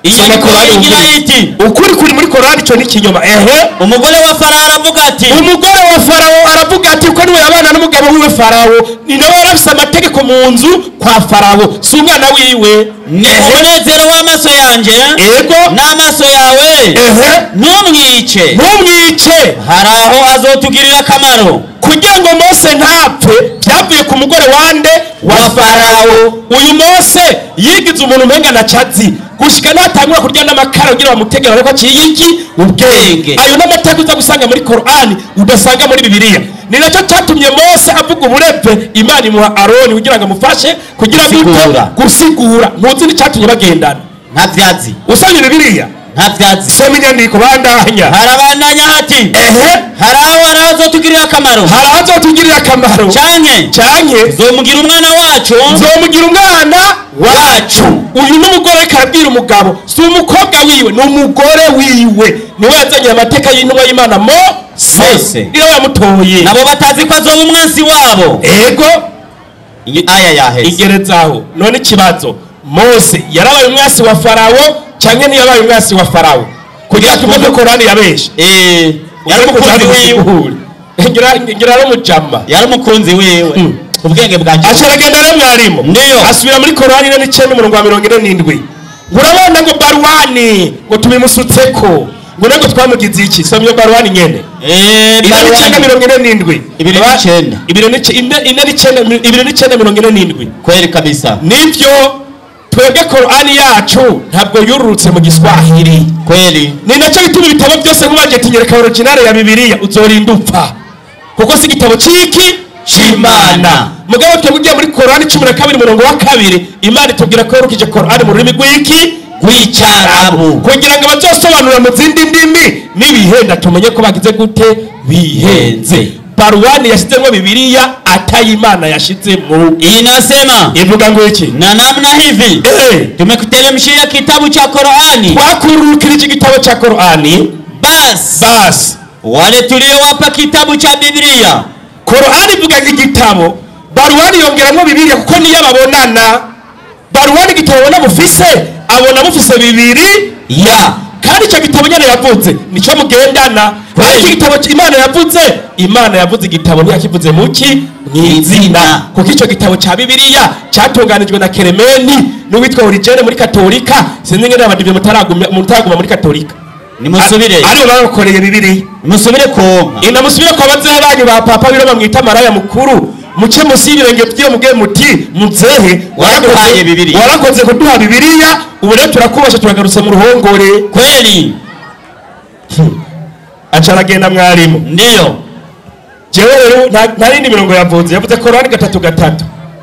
Inyandiko igira iti ukuri kuri muri Korani, ico ni kinyoma. Ehe, umugore wa Farawo aravuga ati, umugore wa Farawo aravuga ati, ko niwe yabana n'umugabo wiwe Farawo, ni nawe yarafise amategeko mu nzu kwa Farawo, si umwana wiwe. Ni umunezero w'amaso yanje Ego. n'amaso yawe. Ehe. Ntumwice. Ntumwice. Hari aho azotugirira akamaro. Kugira ngo Mose ntapfe byavuye ku mugore wande? Wa Farawo. Uyu Mose yigize umuntu umenga na cazi gushika natangura kurya n'amakara kugira bamutegere ariko aciye iki? Ubwenge. Ayo n'amateka uza gusanga muri Korani udasanga muri Bibiliya. Ni nacyo cyatumye Mose avuga uburepfe, Imana imuha Aroni kugira ngo amufashe kugira ngo Gusigura. Gusigura. Ntuzi n'icyatumye bagendana? Nta vyatsi. Usomye Bibiliya? Nta vyatsi. Soma inyandiko, bandanya. Harabandanya hati, Ehe. hari aho azotugirira akamaro. Hari aho azotugirira akamaro. Canke Canke zomugira umwana wacu. Nzomugira umwana wacu. Uyu n'umugore ariko arabwira umugabo, si umukobwa wiwe, ni umugore wiwe, niwe yazanye amateka y'intumwa y'Imana Mose. Mose. Niwe yamutoye. Nabo batazi ko azoba umwansi wabo. Ego. Iyi aya yaheze. Igerezaho. None ikibazo, Mose yarabaye umwasi wa Farawo canke ntiyabaye umwasi wa Farawo? Kugira tuvuge ko Korani yabeshe. Yari umukunzi wiwe. Ngira ari umujama. Yari umukunzi wiwe, ubwenge bwanjye. Aca aragenda rero, mwarimu. Ndiyo. Asubira muri Korani 49, umurongo wa 47, ngo urabona ngo Baruwani ngo tubimusutseko, ngo nabwo twamugize iki? Soma iyo Baruwani nyene. 49 47. 29. 49, 29 47. Kweli kabisa. Nibyo, twebwe Korani yacu ntabwo yururutse mu Giswahili. Kweli. Ni nacyo bituma ibitabo byose nk'ubagiye tinyereka originale ya Bibiliya, uzorinda upfa, kuko si igitabo ciki c'Imana. Mugabo twebwe ugiye muri Korani 12 umurongo wa 2, Imana itubwira ko yorukije Korani mu rurimi rw'iki? Rw'Icyarabu. Kugira ngo bazosobanura mu zindi ndimi n'ibihenda tumenye ko bagize gute? Bihenze. Baruwani yashizemo Bibiliya atayimana yashizemo. Inasema, Ivuga ngo iki? na namna hivi tumekuteremshia kitabu cha Qur'ani. Twakururukirije igitabo cha Korani. Basi Basi wale tuliowapa kitabu cha Biblia. Korani ivuga igitabo, Baruwani yongeramo Bibiliya kuko niyo babonana. Baruwani igitabo abona bufise, abona bufise bibiri ya, kandi icyo gitabo nyene yavuze nico mugendana. Ariko igitabo Imana yavuze, Imana yavuze igitabo ntiyakivuze muki? Mw'izina, kuko icyo gitabo ca Bibiliya cyatunganijwe na Keremeni n'uwitwa Origene muri Katolika. Sinzi ngene abadive mutaraguma muri Katolika. Nimusubire. Aribo babakoreye Bibiliya. Nimusubire konka. Ina musubire kwa bazehe banyu ba papa biro bamwita maraya mukuru, muce musi y'ibirenge by'iyo muge muti: "Muzehe, Waraduhaye Bibiliya. Warakoze kuduha Bibiliya, ubu rero turakubasha, turagarutse mu ruhongore." Kweli. Aca aragenda, mwarimu. Ndiyo. Jewe rero nta yindi mirongo yavuze, yavuze Korani 3:3,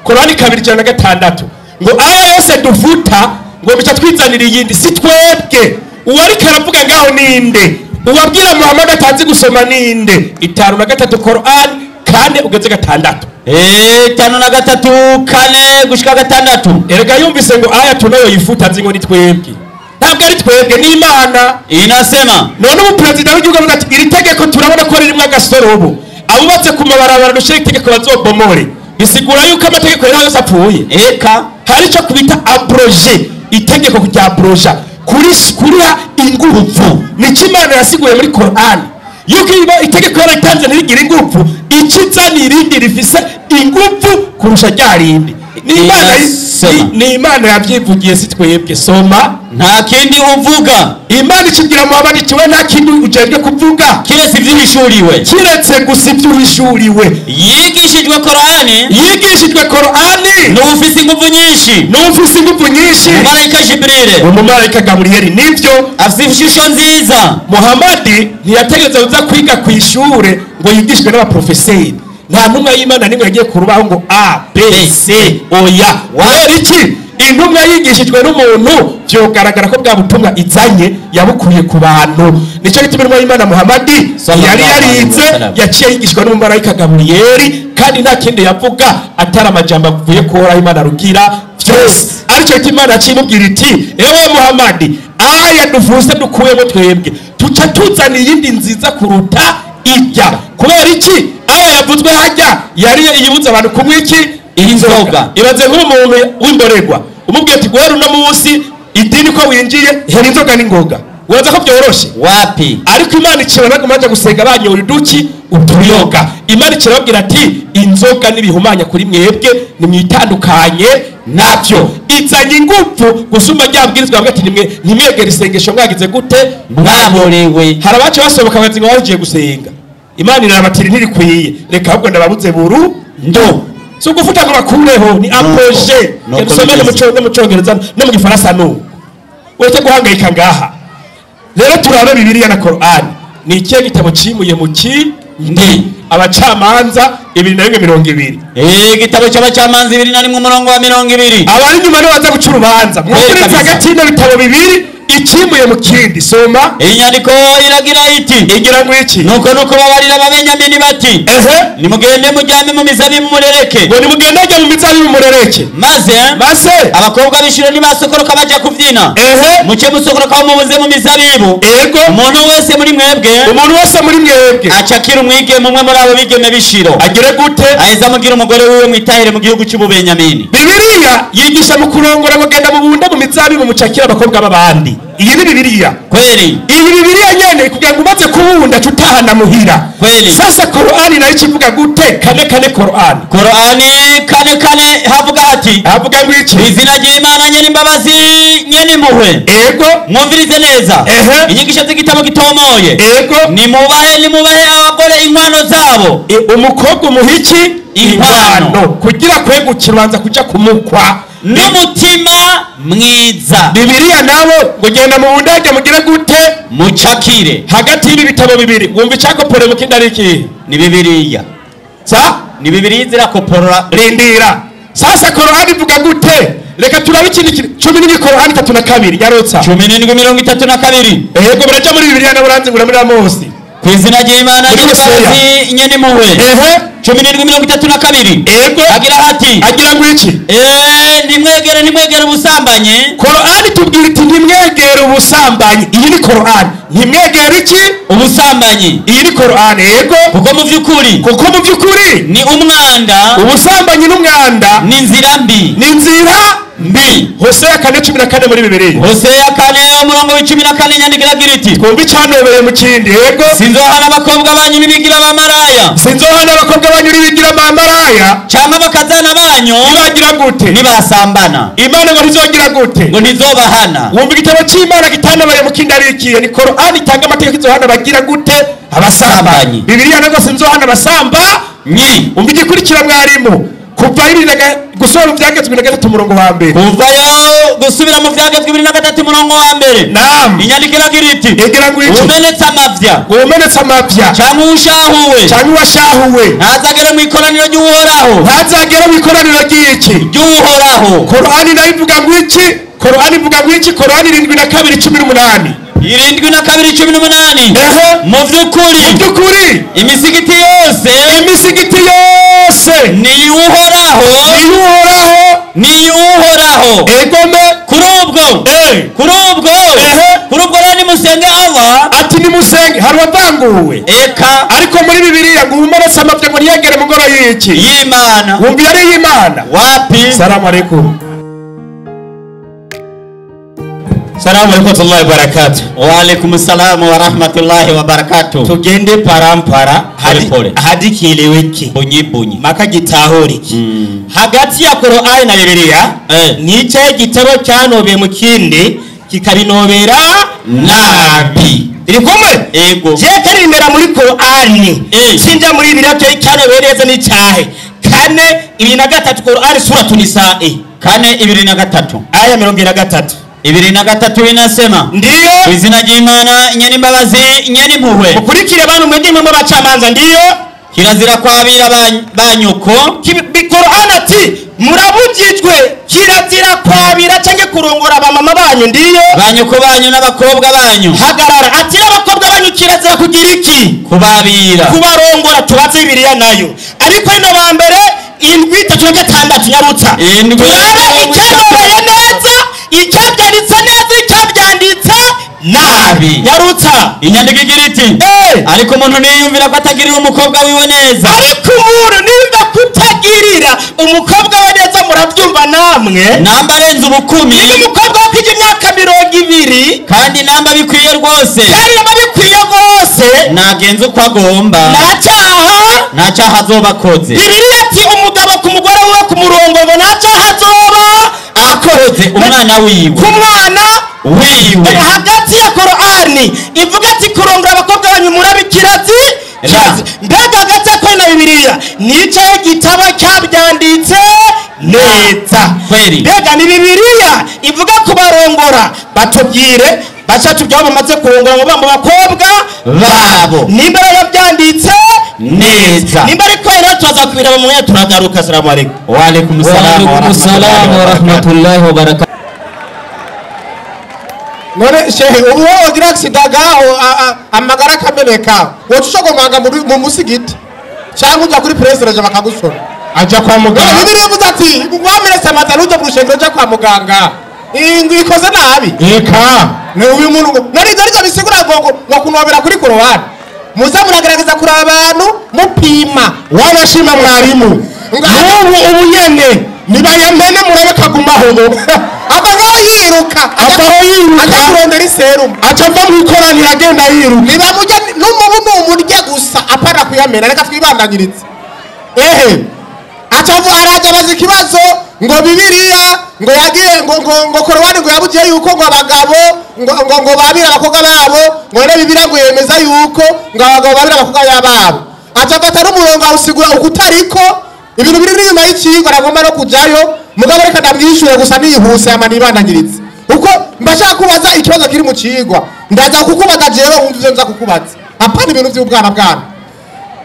Korani 2:106, ngo aya yose dufuta ngo bica twizanira iyindi. Si twebwe, uwariko aravuga ngaho ninde? Uwabwira Muhammad atazi gusoma ninde? 53, Korani 4 ugeze 6. 53 4 gushika 6. Erega yumvise ngo aya tunayo yifuta, azi ngo ni twebwe. Ntabwo ari twebwe, ni Imana. Inasema, None ubu perezida w'igihugu avuga ati: "Iri tegeko turabona ko ririmo agasorobo, abubatse ku mabarabara dushyire itegeko bazobomore," bisigura yuko amategeko yari yose apfuye? Eka. Hari icyo kubita abroger, itegeko rya abroger, kuri kuriha ingufu. Nicyo Imana yasiguye muri Korani, yuko iyo itegeko yaratanze ntirigire ingufu, ikiza ni irindi rifise ingufu kurusha rya rindi. Ni Imana. Inasema. Ni Imana yabyivugiye, si twebwe. Soma. Nta kindi uvuga Imana ikibwira Muhamadi iti: "We nta kindi ujejwe kuvuga kiretse ivyihishuriwe." Kiretse gusa ibyo uhishuriwe. Yigishijwe Korani Yigishijwe Korani n'uwufise inguvu nyinshi. N'ufise ingufu nyinshi. Umumarayika Jibril. Umumarayika Gaburiyeli, nibyo. Afise ishusho nziza. Muhamadi ntiyategereza kuza kwiga ku ishure ngo yigishwe n'abaprofeseri. Nta ntumwa y'Imana nimwe yagiye ku rubaho ngo A B C, oya. Kubera iki? Intumwa yigishijwe n'umuntu vyogaragara ko bwa butumwa izanye yabukuye ku bantu. Nicyo gituma intumwa y'Imana Muhamadi Sallallahu yari alaihi yarize, wasallam. yaciye yigishwa n'umumarayika Gaburiyeli, kandi nta kindi yavuga atari amajambo avuye ku Uhoraho Imana rugira byose. Aricyo gituma Imana yaciye imubwira iti: "Ewe Muhamadi, aya duvuze dukuyemo twebwe, tuca tuzana iyindi nziza kuruta ijya." Kubera iki? Aya yavuzwe hajya yari iyibuza abantu kunywa iki? Inzoga. Ibaze nk'umuntu w'imborerwa umubwiye ati: "Guhera uno munsi Idini ko winjiye hera inzoga n'ingoga, waza ko byoroshe wapi? Ariko Imana icira baguma baja gusenga banyoye uduki utuyoga. Imana icira babwira ati inzoga n'ibihumanya kuri mwebwe, nimwitandukanye navyo. Izanye ingufu gusumba ryabwirizwa bavuga ati nimwe ntimwegere isengesho mwagize gute? Mwaborewe. Hari abaca basohoka bazi ngo bagiye gusenga, Imana irabatira ntirikwiye, reka ahubwo ndababuze burundu. Si ugufuta ngo bakureho, ni apoje. Dusome no mu Congereza no mu Gifaransa n'ubu uretse guhangayika ngaha. Rero turabe Bibiliya na Korani ni ikihe gitabo cimuye mu kindi? Abacamanza 21:20. Igitabo cy'abacamanza 21 umurongo wa 20. Abari inyuma nibo baza guca urubanza. Mwumvirize hagati y'ibyo bitabo bibiri ikimuye mu kindi. Soma. Inyandiko iragira iti, igira ngo iki? Nuko nuko babarira ababenyamini bati, ehe, nimugende mujyame mu mizabibu murereke. Ngo nimugende mujye mu mizabibu murereke. Maze abakobwa b'Ishilo nibasokoroka baja kubyina, ehe, muce musokoroka mubuze mu mizabibu. Ego. Umuntu wese muri mwebwe, umuntu wese muri mwebwe acakira umwigeme umwe muri abo bigeme b'Ishilo. Agire gute? Aheza amugira umugore wiwe mwitahire mu gihugu cy'Ububenyamini. Bibiliya yigisha mu kurongora ngo genda mubunde mu mizabibu mucakira abakobwa b'abandi. Iyi ni Bibiliya kweli. Iyi Bibiliya nyene kugira ngo umaze kubunda tutahana muhira kweli. Sasa Korani nayo ikivuga gute? Kane kane Korani. Korani kane kane havuga hati, havuga ngo iki? Izina ry'Imana nyene imbabazi nyene impuhwe. Ego. Mwumvirize neza. Ehe. Inyigisho z'igitabo gitomoye. Ego. Nimubahe nimubahe abagore inkwano zabo. Umukobwa umuha iki? Inkwano. Kugira kwegukira ubanza kuja kumukwa n'umutima mwiza. Bibiliya nabo ngo genda mu bundage mugire gute? Mucakire. Hagati y'ibi bitabo bibiri wumva icyakopore mu kindi ari iki? Ni Bibiliya. Sa? Ni Bibiliya zirakoporora. Rindira. Sasa Korani ivuga gute? Reka turabe ikindi 17 Korani 32 yarotsa. 17:32. Yego biraja muri Bibiliya nabo uranzi ngura muri Amosi. Ku izina ry'Imana nyene nyene impuhwe. Ehe. 17:32. Ego. Agira hati, agira ngo iki? Nimwegere nimwegere ubusambanyi. Korani tubwira iti ntimwegere ubusambanyi. Iyi ni Korani. Ntimwegere iki? Ubusambanyi. Iyi ni Korani. Ego. Kuko mu by'ukuri, kuko mu by'ukuri ni umwanda. Ubusambanyi n'umwanda. Ni inzira mbi. Ni inzira mbi. Hosea 4:14 muri Bibiliya. Hosea 4:14 nyandiko iragira iti, twumva icyanobeye mu kindi. Yego. Sinzohana abakobwa banyu n'ibigira abamaraya. Sinzohana abakobwa banyu n'ibigira abamaraya. Cyangwa abakazana banyu nibagira gute? Nibasambana. Imana ngo ntizogira gute? Ngo ntizobahana. Wumva igitabo cy'Imana gitanabaye mu kindi ari ikihe? Ni Korani itanga amategeko izohana bagira gute? Abasambanyi. Bibiliya nago sinzohana abasambanyi. Umva igikurikira mwarimu. Kuva gusubira mu byagezwe 23 umurongo wa mbere. Kuvayo gusubira mu byagezwe 23 umurongo wa mbere. Naam. Inyandiko iragira iti, igira ngo iki? Umenetse amavya. Umenetse amavya. Cyangwa ushahuwe. Cyangwa washahuwe. Ntazagere mu ikoraniro ry'Uhoraho. Ntazagere mu ikoraniro ry'iki? Ry'Uhoraho. Korani nayo ivuga ngo iki? Korani ivuga ngo iki? Korani 72:18. 72:18. Ehe. Mu by'ukuri, mu by'ukuri imisigiti yose, imisigiti yose ni Uhoraho, ni Uhoraho, ni Uhoraho. Egome. Kuri ubwo, kuri ubwo, kuri ubwo rero nimusenge Allah. Ati nimusenge. Hari wavanguwe. Eka. Ariko muri Bibiliya ngo umenetse amavya ngo ntiyegere mu ngoro y'iki? Y'Imana. Wumva yari y'Imana? Wapi? Salamu alaikum. Salamu alaikum warahmatullahi wabarakatuh. Wa alaikum salamu wa rahmatullahi wa barakatuh. Tugende parampara hadi kieleweke. Bunyi bunyi. Maka gitahuriki. Hagati ya Korani na Bibiliya ni cyo gitabo cyanobeye mu kindi kikabinobera nabi. Iri kumwe? Ego. Je karimbera muri Korani. Sinja muri Bibiliya cyo cyanobeye neza ni cyahe. 4:23 Korani suratu Nisaa. 4:23. Aya 23. 23 inasema, ndiyo izina ry'Imana nyene imbabazi nyene impuhwe. Mukurikire bantu mwege mwe bacamanza. Ndiyo kirazira kwabira banyuko. Korani ati murabujijwe kirazira kwabira cyangwa kurongora abamama banyu. Ndiyo banyuko banyu n'abakobwa banyu. Hagarara. Ati n'abakobwa banyu kirazira kugira iki? Kubabira, kubarongora. Tubatse Bibiliya nayo. Ariko ino ba mbere 7:36 nyarutsa. Turabe icyanobeye neza, icyabyanditse neza, icyabyanditse nabi. Nyarutsa. Inyandiko igira iti, ariko umuntu niyumvira ko atagirira umukobwa wiwe neza. Ariko umuntu nimba kutagirira umukobwa we neza neza murabyumva namwe. Namba arenze ubukumi, niba umukobwa wakwije imyaka 20, kandi namba bikwiye rwose, kandi namba bikwiye rwose, nagenze uko agomba, nta cyaha nta cyaha azoba akoze. Bibiliya ati umugabo ku mugore we ku murongo ngo nta cyaha azoba akoze umwana wiwe, ku mwana wiwe. Hagati ya Korani ivuga ati kurongora abakobwa banyu murabikirazi Ra. mbega hagati ya Korani na Bibiliya nico gitabo cyabyanditse neza? Kweli. Mbega ni Bibiliya ivuga kubarongora, batubwire baca tubyaho bamaze kurongora ngo mu bakobwa babo. Nimba rero byanditse neza, nimba ariko rero turaza kubiraba mu mwanya turagaruka. Assalamu alaikum. Wa alaikum salam wa Waalaikum salam wa rahmatullahi wa barakatuh. None shehe, ubu wowe wagira accident gaho, amagara akameneka, woca ushogomanga mu musigiti cyangwa ujya kuri president bakagusoma? Ajya kwa muganga. Bibiliya ivuze ati wameretse amata ntujya mu rushengero, ujya kwa muganga ingwi ikoze nabi. Reka. Ni uyu muntu ngo none ibyo aribyo bisigura ngo kunobera kuri korowani, muze muragerageza kuraba abantu mupima. Wanashima mwarimu n'ubu ubu nyene nibayamene murabe kagumaho. Ava ngaho yiruka. Avaho yiruka. Ajya kurondera iserumu. Aca ava mu ikoraniro agenda yiruka. Nibamurya n'umubu numurya gusa, apana kuyamena. Reka twibandanyirize. Ehe, acavu araza abaza ikibazo ngo Bibiliya ngo yagiye ngo korowani ngo yabugiye yuko ngo abagabo ngo babira abakobwa babo, ngo none Bibiliya ngo yemeza yuko ngo abagabo babira abakobwa babo. Aca afata n'umurongo awusigura ukutariko ibintu biri n'inyuma y'ikigo aragomba no kujayo. Mugabo reka ndamwishyure gusa nihuse ama nibandanyiritse uko mbashaka kubaza ikibazo kiri mu cigwa. Ndaza kukubaza jewe, wumva ivyo nza kukubaza, apana ibintu vy'ubwana bwana.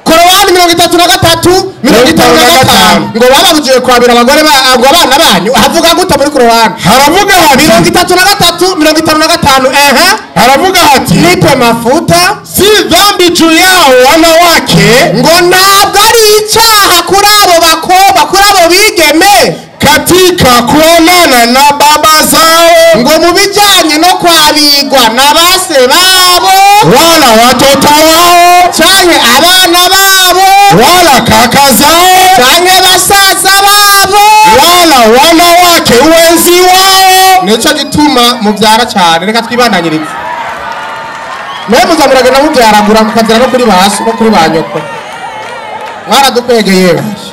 Korowani 33 55 ngo bababujiye kwabira abagore ngo abana banyu, havuga gute muri Korowani? Haravuga hati 33 55, ehe. Haravuga hati nipe mafuta, si dhambi juu yao wanawake, ngo ntabwo ari icyaha kuri abo bakobwa, kuri abo bigeme, katika kuonana na baba zao, ngo mu bijyanye no kwabigwa na base babo, wala watoto wao, canke abana babo, wala kaka zao, canke basaza babo, wala wanawake wenzi wao. Nico gituma mubyara cyane. Reka twibandanyirize. Mwe muza muragenda mubyaragura mukagera no kuri ba so no kuri ba nyoko. Mwaradukwegeye basha,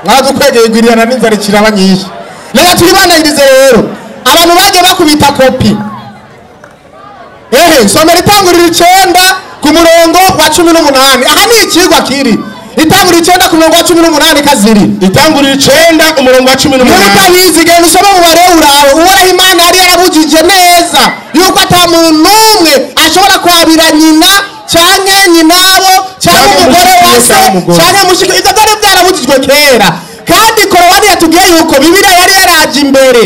mwaradukwegeye, igwirirana n'inzara ikiraba nyinshi. Reka twibandanyirize rero abantu bagiye bakubita kopi. Ehe, somera Itanguriro 9 ku murongo wa 18. Aha ni ikigwa kiri Itanguriro 9 ku murongo wa 18 kaziri. Itanguriro 9 umurongo wa cumi Muri n'umunani. Utabizi, genda usome mu bare urawe. Uhoraho Imana yari yarabujije neza yuko ata muntu n'umwe ashobora kwabira nyina canke nyinabo canke canke umugore wa mushiki we se canke umugore. Canke mushiki. Ivyo byari byarabujijwe kera, kandi Korowani yatubwiye yuko Bibiliya yari yaraje imbere,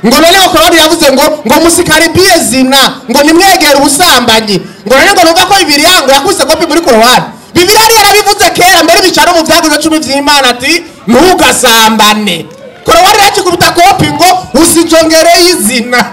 ngo noneho Korowani yavuze ngo musikaribie zina, ngo nimwegere ubusambanyi, ngo none ngo numva ko Bibiliya ngo yakuse kopi muri Korowani. Bibiliya yari yarabivuze kera mbere, bicara no mu byagezwe 10 vy'Imana ati ntugasambane. Korowani yakikubita kopi ngo usijongereye izina.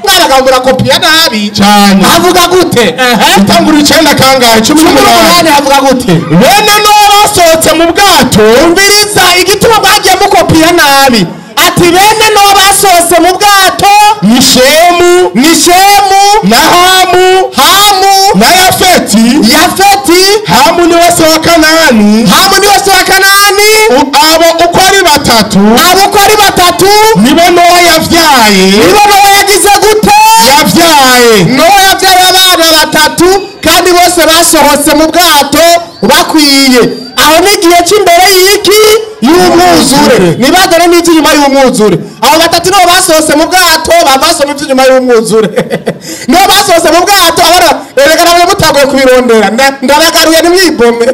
Mwabagabo murakopiya nabi. Cyane. Avuga gute? Itanguriro 9 kangahe? Cumi cumi n'umunani. N'umunani havuga gute? Bene Nowa basohotse mu bwato. Umviriza igituma mwagiye mukopiya nabi. Ati bene Nowa basohotse mu bwato ni Shemu, ni Shemu, na Hamu, Hamu, na Yafeti. Yafeti. Hamu niwe se wa Kanani. Hamu niwe se wa Kanani. Abo uko ari batatu, abo uko ari batatu, nibo Nowa yavyaye. Nibo Nowa yagize gute? Yavyaye. Nowa yabyaye abana batatu kandi bose basohotse mu bwato bakwiye. Aho ni igihe cy'imbere y'iki? Y'umwuzure. Nibagane n'iby'inyuma y'umwuzure. Abo batatu nibo basohotse mu bwato, basoma iby'inyuma y'umwuzure, nibo basohotse mu bwato. Abana erega nabonye mutagoye kubirondera. Ndabagaruye nimwibome.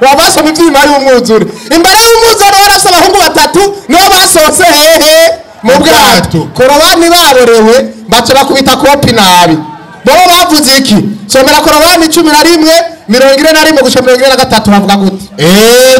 Baba basoma iby'inyuma y'umwuzure. Imbere y'umwuzure barafise abahungu batatu, nibo basohotse hehe? Mu bwato. Korowani baborewe baca bakubita kopi nabi. Bobo bavuze iki? Somera Korowani 11 41 gushika 43, bavuga gute? 11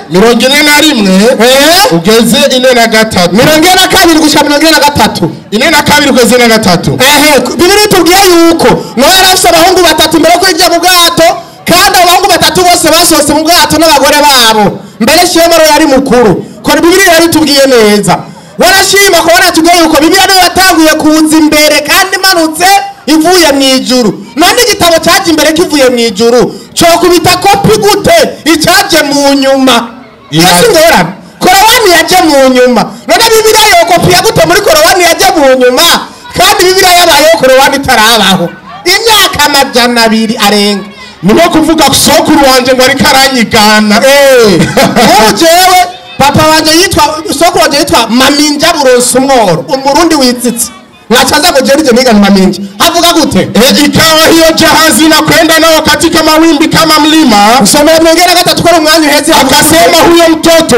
41 ugeze 43. 42 gushika 43. 42 ugeze 43. Ehe, Bibiliya itubwiye yuko Nowa yari afise abahungu batatu mbere yo kwinjira mu bwato, kandi abo bahungu batatu bose basohotse mu bwato n'abagore babo. Mbere Shema rero yari mukuru, ko Bibiliya yabitubwiye neza. Warashima ko waratubwiye yuko Bibiliya niyo yatanguye kuza imbere kandi imanutse ivuye mu ijuru. None igitabo cyaje imbere kivuye mu ijuru cokubita kopi gute icyaje mu nyuma? Iyo si ingorane. Korowani yaje mu nyuma, none Bibiliya yokopiya gute muri Korowani yaje mu nyuma kandi Bibiliya yabayeho Korowani itarabaho imyaka 200 arenga? Ni nko kuvuga sokuru wanje ngo ariko aranyigana. Nk'ubu jewe papa wanje yitwa, sokuru wanje yitwa Maminja Buronsi Umworo, umurundi witsitse, nkacaza ngo jewe nigana Maminja havuga gute? Ikawa hiyo jahazi na kwenda nao katika mawimbi kama mlima. Usomera 43 ko umwanya uheze. Akasema huyo mtoto,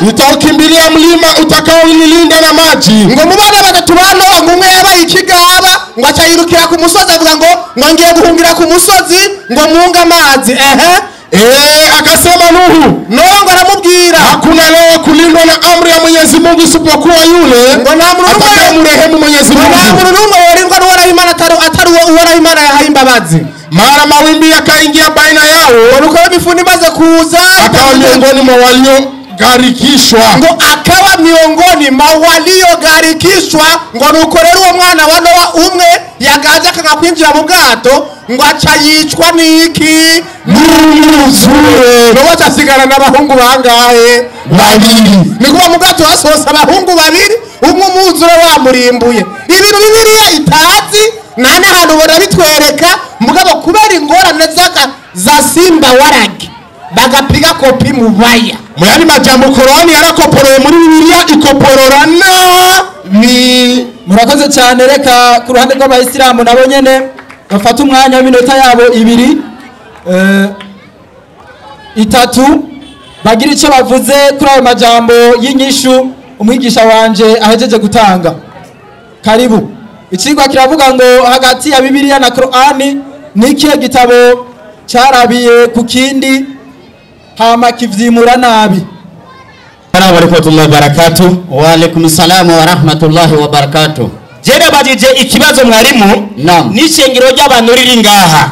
nitaukimbilia mlima utakaonilinda na maji. Ngo mu bana batatu ba Nowa ngo umwe yabaye ikigaba, ngo aca yirukira ku musozi avuga ngo ngiye guhungira ku musozi ngo munge amazi. Akasema Nuhu, Nowa ngo aramubwira, hakuna leo kulindwa na amri ya Mwenyezi Mungu isipokuwa yule ngo nta muntu n'umwe atakayemrehemu Mwenyezi ngo nta Mungu. muntu n'umwe worindwa n'Uhoraho Imana atari uwo Uhoraho Imana yahaye imbabazi. Mara mawimbi yakaingia baina yao, Ngo nuko imifundi imaze kuza, akawa miongoni mwa waliogharikishwa. ngo akawa miongoni mwa waliogharikishwa. Ngo nuko rero uwo mwana wa Nowa umwe yagaje akanga kwinjira mu bwato, ngo aca yicwa n'iki? N'umwuzure. Nowa aca asigara n'abahungu bangahe? Babiri. Ni kuba mu bwato hasohotse abahungu babiri, umwe umwuzure wamurimbuye. Ibintu Bibiliya itazi nta n'ahantu ubona bitwereka, mugabo kubera ingorane za simba warage bagapiga kopi mubaya. Mu yandi majambo, Korani yarakoporoye muri Bibiliya ikoporora nabi. Murakoze cyane. Reka ku ruhande rw'abayisilamu nabo nyene bafata umwanya w'iminota yabo 2 3 bagira icyo bavuze kuri ayo majambo y'inyishu umwigisha wanje ahejeje gutanga. Karibu. Icigwa kiravuga ngo hagati ya Bibiliya na Korani ni ikihe gitabo cyarabiye ku kindi hama kivyimura nabi? Assalamu alaikum warahmatullahi wabarakatuh. Wa alaikum salam wa rahmatullahi wa barakatuh. Je nabajije ikibazo mwarimu n'ishengero ry'abantu riri ngaha,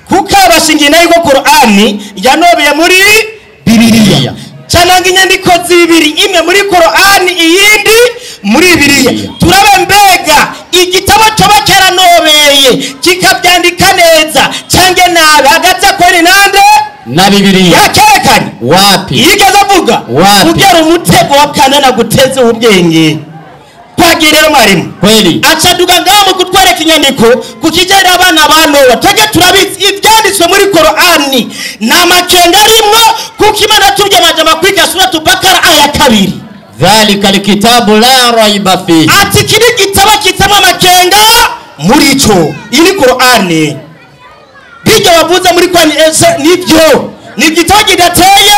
kuko abashingiye nayo ko Korani yanobeye muri Bibiliya, cananga inyandiko zibiri, imwe muri Korani iyindi muri Bibiliya. Turabe mbega igitabo coba cyaranobeye kikabyandika neza cange nabi hagati ya Korani nande na Bibiliya? Yakerekanye wapi? Yigeze avuga wapi? Kugera umutego wa Kanana guteze ubwenge. Twagiye rero mwarimu kweli acaduga ngaho mu kutwereka inyandiko ku kijyanye n'abana ba Nowa. Twebwe turabizi ibyanditswe muri Korani nta makenga arimwo, kuko Imana yatubwiye amajambo akurikira, Suratu Bakara aya 2: dhalika alkitabu la raiba fihi, ati iki ni igitabo kitamo amakenga muri cyo. Iyi ni Korani. Bijya bavuze muri Korani ese nibyo, ni igitabo kidateye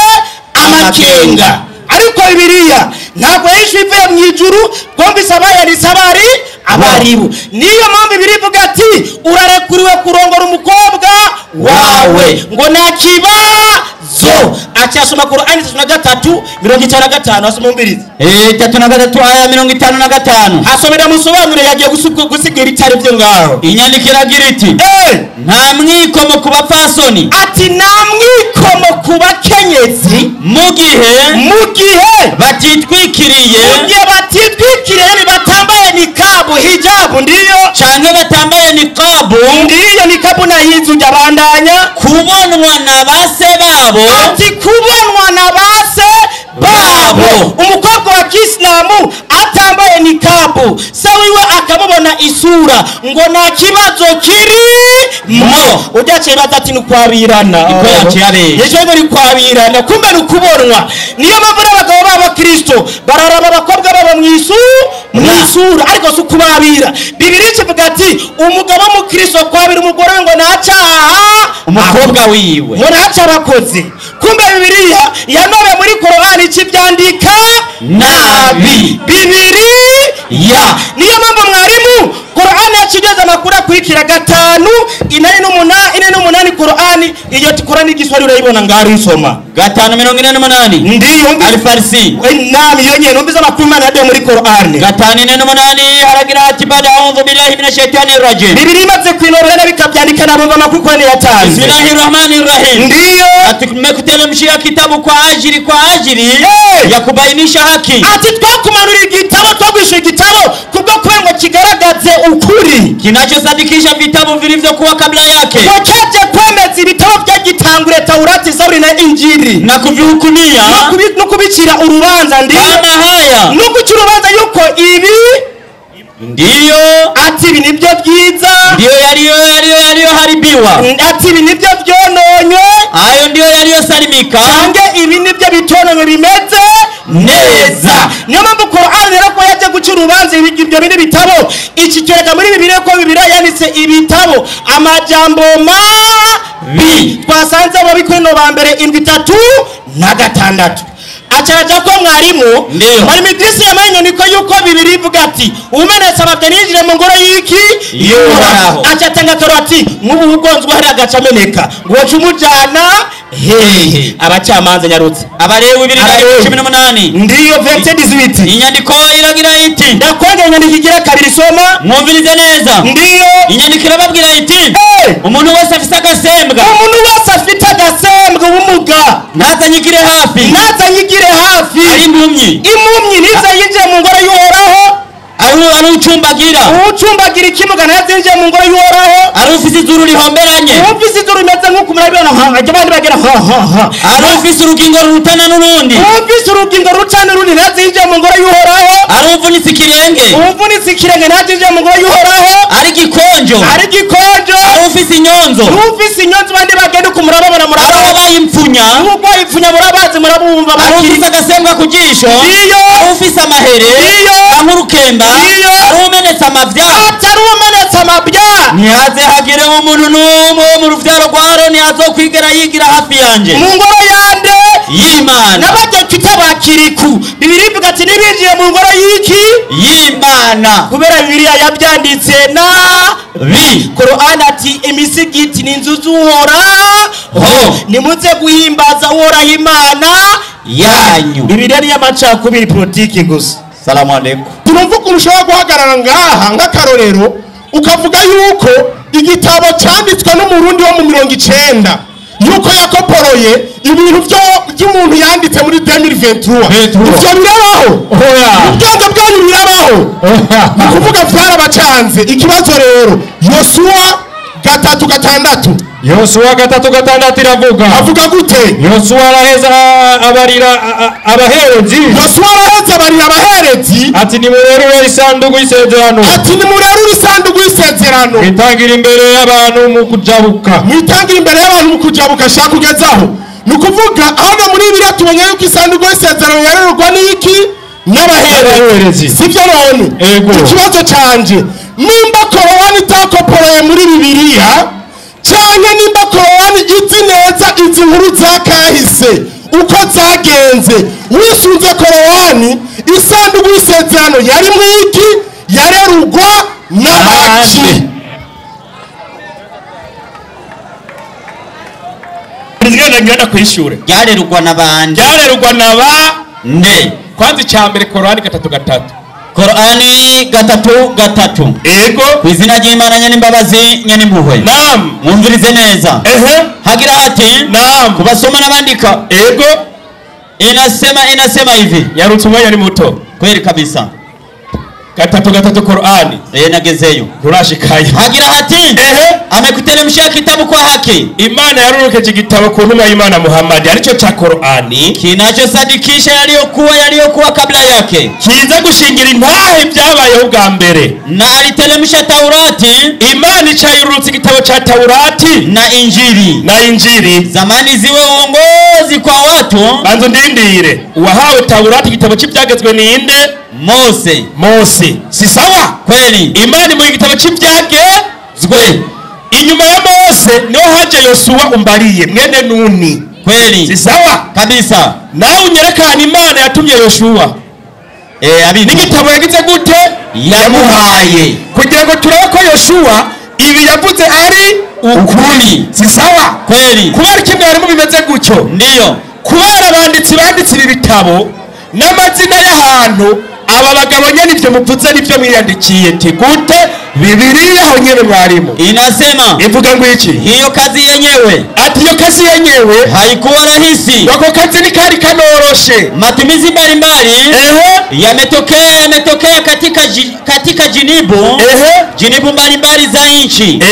amakenga. Ariko Bibiliya ntabwo yishe ivuye mu ijuru, twumvise abayanditse abari abaribu. Niyo mpamvu Bibiliya ivuga ati urarekuriwe kurongora umukobwa wawe ngo nta kibazo. Acyasoma Korani 33 55, asoma umbirize. 33 aya 55. Asomera musobanure, yagiye gusigura itari byo ngaho. Inyandiko iragira iti nta mwikomo ku bapfasoni, ati nta mwikomo ku bakenyezi mu gihe batitwikiriye, mu gihe batitwikiriye, batambaye nikabu hijabu, ndiyo canke batambaye nikabu, ndiyo nikabu na hizu jabandanya kubonwa na base babo, ati kubonwa na base babo. Umukobwa wa Kiislamu atambaye nikabu, se wiwe akamubona isura, ngo nta kibazo kirimo. Ujya baza ati nukwabirana, niko yaciye yejo ngo nikwabirana, kumbe nukubonwa. Niyo mpamvu n'abagabo b'abakristo bararaba abakobwa babo mwisura, ariko si ukubabira. Bibiliya ikivuga ati umugabo w'umukristo kwabira umugore we ngo ntacaha umukobwa wiwe, ngo ntaca abakozi. Kumbe Bibiliya yanobe muri Korani ikibyandika nabi. Bibiliya niyo mpamvu mwarimu Korani yakigeze amakuru akurikira 5 4 8 8 Korani Iyo Korani y'igiswahili urayibona ngaho isoma. 5:48. Ndiyo. Alfarsi. Nami iyo nyene numvise amakuru Imana yaduhaye muri Korani. 5:48 haragira ati bada audhu billahi minash shaitani rajim. Bibiliya imaze kuinorera bikabyandika nabumva amakuru Korani yatanze. Bismillahir rahmanir rahim. Ndiyo. Tumekuteremshia kitabu kwa ajili ya kubainisha haki. Ati twakumanurira igitabo, twagwishyura igitabo kubwo kubera ngo kigaragaze ukuri kinachosadikisha vitabu vilivyokuwa kabla yake, ngo cyaje kwemeza ibitabo byagitangure Taurati, Zaburi na Injili, na kuvihukumia no kubicira urubanza. Ndiyo. Kama haya no gucira urubanza yuko ibi ndiyo, ati ibi nibyo byiza, ndiyo yaliyoharibiwa, ati ibi nibyo byononywe, hayo ndiyo yaliyosalimika, cange ibi nibyo bitononywe bimeze neza. Niyo mpamvu Korani rero ko yaje guca urubanza ibyo bindi bitabo, iki cyereka muri Bibiliya ko Bibiliya yanditse ibitabo amajambo mabi twasanze abo bikwino ba mbere 7:36. Acaraja ko mwarimu mwarimu Idrisi yamaye inyandiko yuko Bibiliya ivuga ati umenetse amabya ninjire mu ngoro y'iki y'Uhoraho. Aca atanga akaro ati nk'ubu ugonzwe hari agaca ameneka ngo waca umujana hehe. Abacamanza nyarutse. Abalewi 2:18. Ndiyo 18. Inyandiko iragira iti, ndakwongera inyandiko igira kabiri soma. Mwumvirize neza. Ndiyo. Inyandiko irababwira iti umuntu wese afise agasembwa, umuntu wese afite agasembwa ubumuga ntazanyigire hafi, ntazanyigire hafi, ari impumyi, impumyi ntizayinjire mu ngoro y'Uhoraho, ari ucumbagira, ucumbagira ikimuga ntazinjire mu ngoro y'Uhoraho, ari ufise izuru rihomberanye, ufise izuru rimeze nk'uko murabibona abandi bagira ha ha ha, ari ufise urugingo rurutana n'urundi, ufise urugingo rurutana n'urundi ntazinjire mu ngoro y'Uhoraho, ari uvunitse ikirenge, uvunitse ikirenge ntazinjire mu ngoro y'Uhoraho, ari gikonjo, ari gikonjo, ari ufise inyonzo, ufise inyonzo abandi bagenda uko murababona, ari uwabaye impfunya, urwaye ipfunya murabazi murabumva, ari ufise agasembwa ku jisho, iyo ari ufise amahere, iyo nk'urukemba, iyo ari umenetse amabya, atari umenetse amabya, ntihaze hagire umuntu n'umwe wo mu ruvyaro rwa Aroni azokwigera yigira hafi yanje mu ngoro yande y'Imana. N'abajya tutabakiriku Bibiliya ivuga ati ntibinjiye mu ngoro y'iki y'Imana, kubera Bibiliya yabyanditse na bi Korani ati imisigiti ni inzu z'Uhoraho, nimuze guhimbaza Uhoraho Imana yanyu. Bibiliya ni y'amacakubiri politiki gusa. Salamu alaikum. Turumva ukuntu ushobora guhagarara ngaha nk'akarorero ukavuga yuko igitabo cyanditswe n'umurundi wo mu 90 yuko yakoporoye ibintu by'umuntu yanditse muri 2023. Ivyo birabaho, ubwenge bwanyu birabaho, ni kuvuga vyarabacanze. Ikibazo rero Yosuwa 3:6. Yosuwa 3:6 iravuga. Avuga gute? Yosuwa araheza abarira abaherezi. Yosuwa araheza abarira abaherezi ati nimurerure isanduku y'isezerano, ati nimurerure isanduku y'isezerano, mwitangira imbere y'abantu mu kujabuka, mwitangira imbere y'abantu mu kujabuka. Shaka kugezaho ni ukuvuga hano muri Bibiliya tubonye yuko isanduku y'isezerano yarerurwa n'iki? N'abaherezi, sibyo none? Ikibazo canje nimba Korani itakoporoye muri Bibiliya, cyane nimba Korani izi neza izi nkuru za kahise uko zagenze, wisunze Korani isanduku y'isezerano yari mwiki yarerugwa n'abaki? Ngenda kwishure ryarerugwa n'abandi, ryarerugwa naba nde? Kwanza icyambere Korani 3:3. Korani 3:3. Ego. Ku izina ry'Imana nyenimbabazi nyenimpuhwe. Naam. Mwumvirize neza. Ehe. Hagira hati naam. Kubasoma n'abandika. Ego. Inasema hivi. Yarutse umwanya ni muto. Kweli kabisa. 3:3 Korani. Nagezeyo. Nturashikayo. Hagira hati ehe. Amekuteremshia kitabu kwa haki. Imana yarurukeje igitabo ku ntumwa y'Imana Muhammad aricyo cha Korani kinachosadikisha yaliyokuwa kabla yake, kiza gushingira intahe byabayeho bwa mbere. Na aliteremsha Taurati, Imana icayurutse igitabo cha Taurati na Injili, na Injili zamani ziwe uongozi kwa watu. Banzo ndindire, uwahawe Taurati igitabo cy'ibyagezwe ninde? Mose. Mose. Si sawa? Kweli. Imana mu gitabo cy'ibyagezwe. Inyuma ya Mose niho haje Yosuwa umbariye mwene Nuni. Kweli. Si sawa? Kabisa. Nawe unyerekana Imana yatumye Yosuwa. Abi n'igitabo yagize gute? Yamuhaye. Kugira ngo turabe ko Yosuwa Ibi yavuze ari ukuri, si sawa? Kweli. Kubera iki mwarimu bimeze gutyo? Ndiyo. Kubera abanditsi banditse ibi bitabo n'amazina y'ahantu, aba bagabo nyene ivyo muvuze nivyo mwiyandikiye. Ti gute? Bibiliya aho nyene mwarimu Inasema ivuga ngo iki? Hiyo kazi yenyewe, Ati iyo kazi yenyewe haikuwa rahisi. Ako kazi ntikari kanoroshe. Matumizi mbalimbali yametokea katika jinibu jinibu mbalimbali za nchi.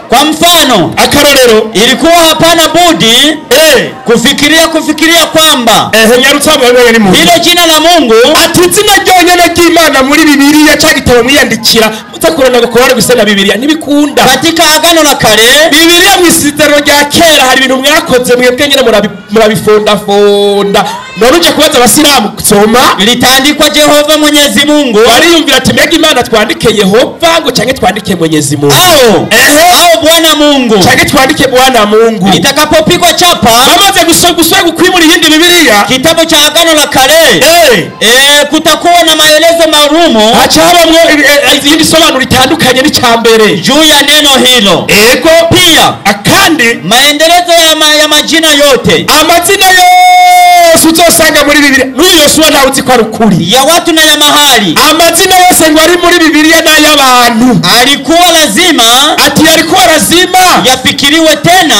Kwa mfano, Akarorero, ilikuwa hapana budi kufikiria kwamba Nyarutsa mwewe ni Mungu, hilo jina la Mungu, Ati izina ryonyene ry'Imana muri Bibiliya, ca gitabo mwiyandikira muza kurona ngo korore gusa na Bibiliya ntibikunda. Katika Agano la Kale, Bibiliya mu Isezerano rya Kera hari ibintu mwakoze mwebwe nyene murabifondafonda. None uje kubaza abasilamu soma, litaandikwa Jehova Mwenyezi Mungu bariyumvira ati mbega Imana twandike Yehova ngo canke twandike Mwenyezi Mungu au au Bwana Mungu, canke twandike Bwana Mungu. Litakapopigwa chapa Bamaze gusubira gukwimura iyindi Bibiliya, kitabu cha Agano la Kale, kutakuwa na maelezo maalumu haca habamwo iyindi sobanuro itandukanye n'icya mbere juu ya neno hilo. Pia Akandi, maendelezo ya majina yote, amazina yose uzosanga muri Bibiliya, n'uyu Yosuwa ntawe uzi ko ari ukuri, ya watu na ya mahali, amazina yose ngo ari muri Bibiliya n'ay'abantu, alikuwa lazima, Ati yalikuwa lazima yafikiriwe tena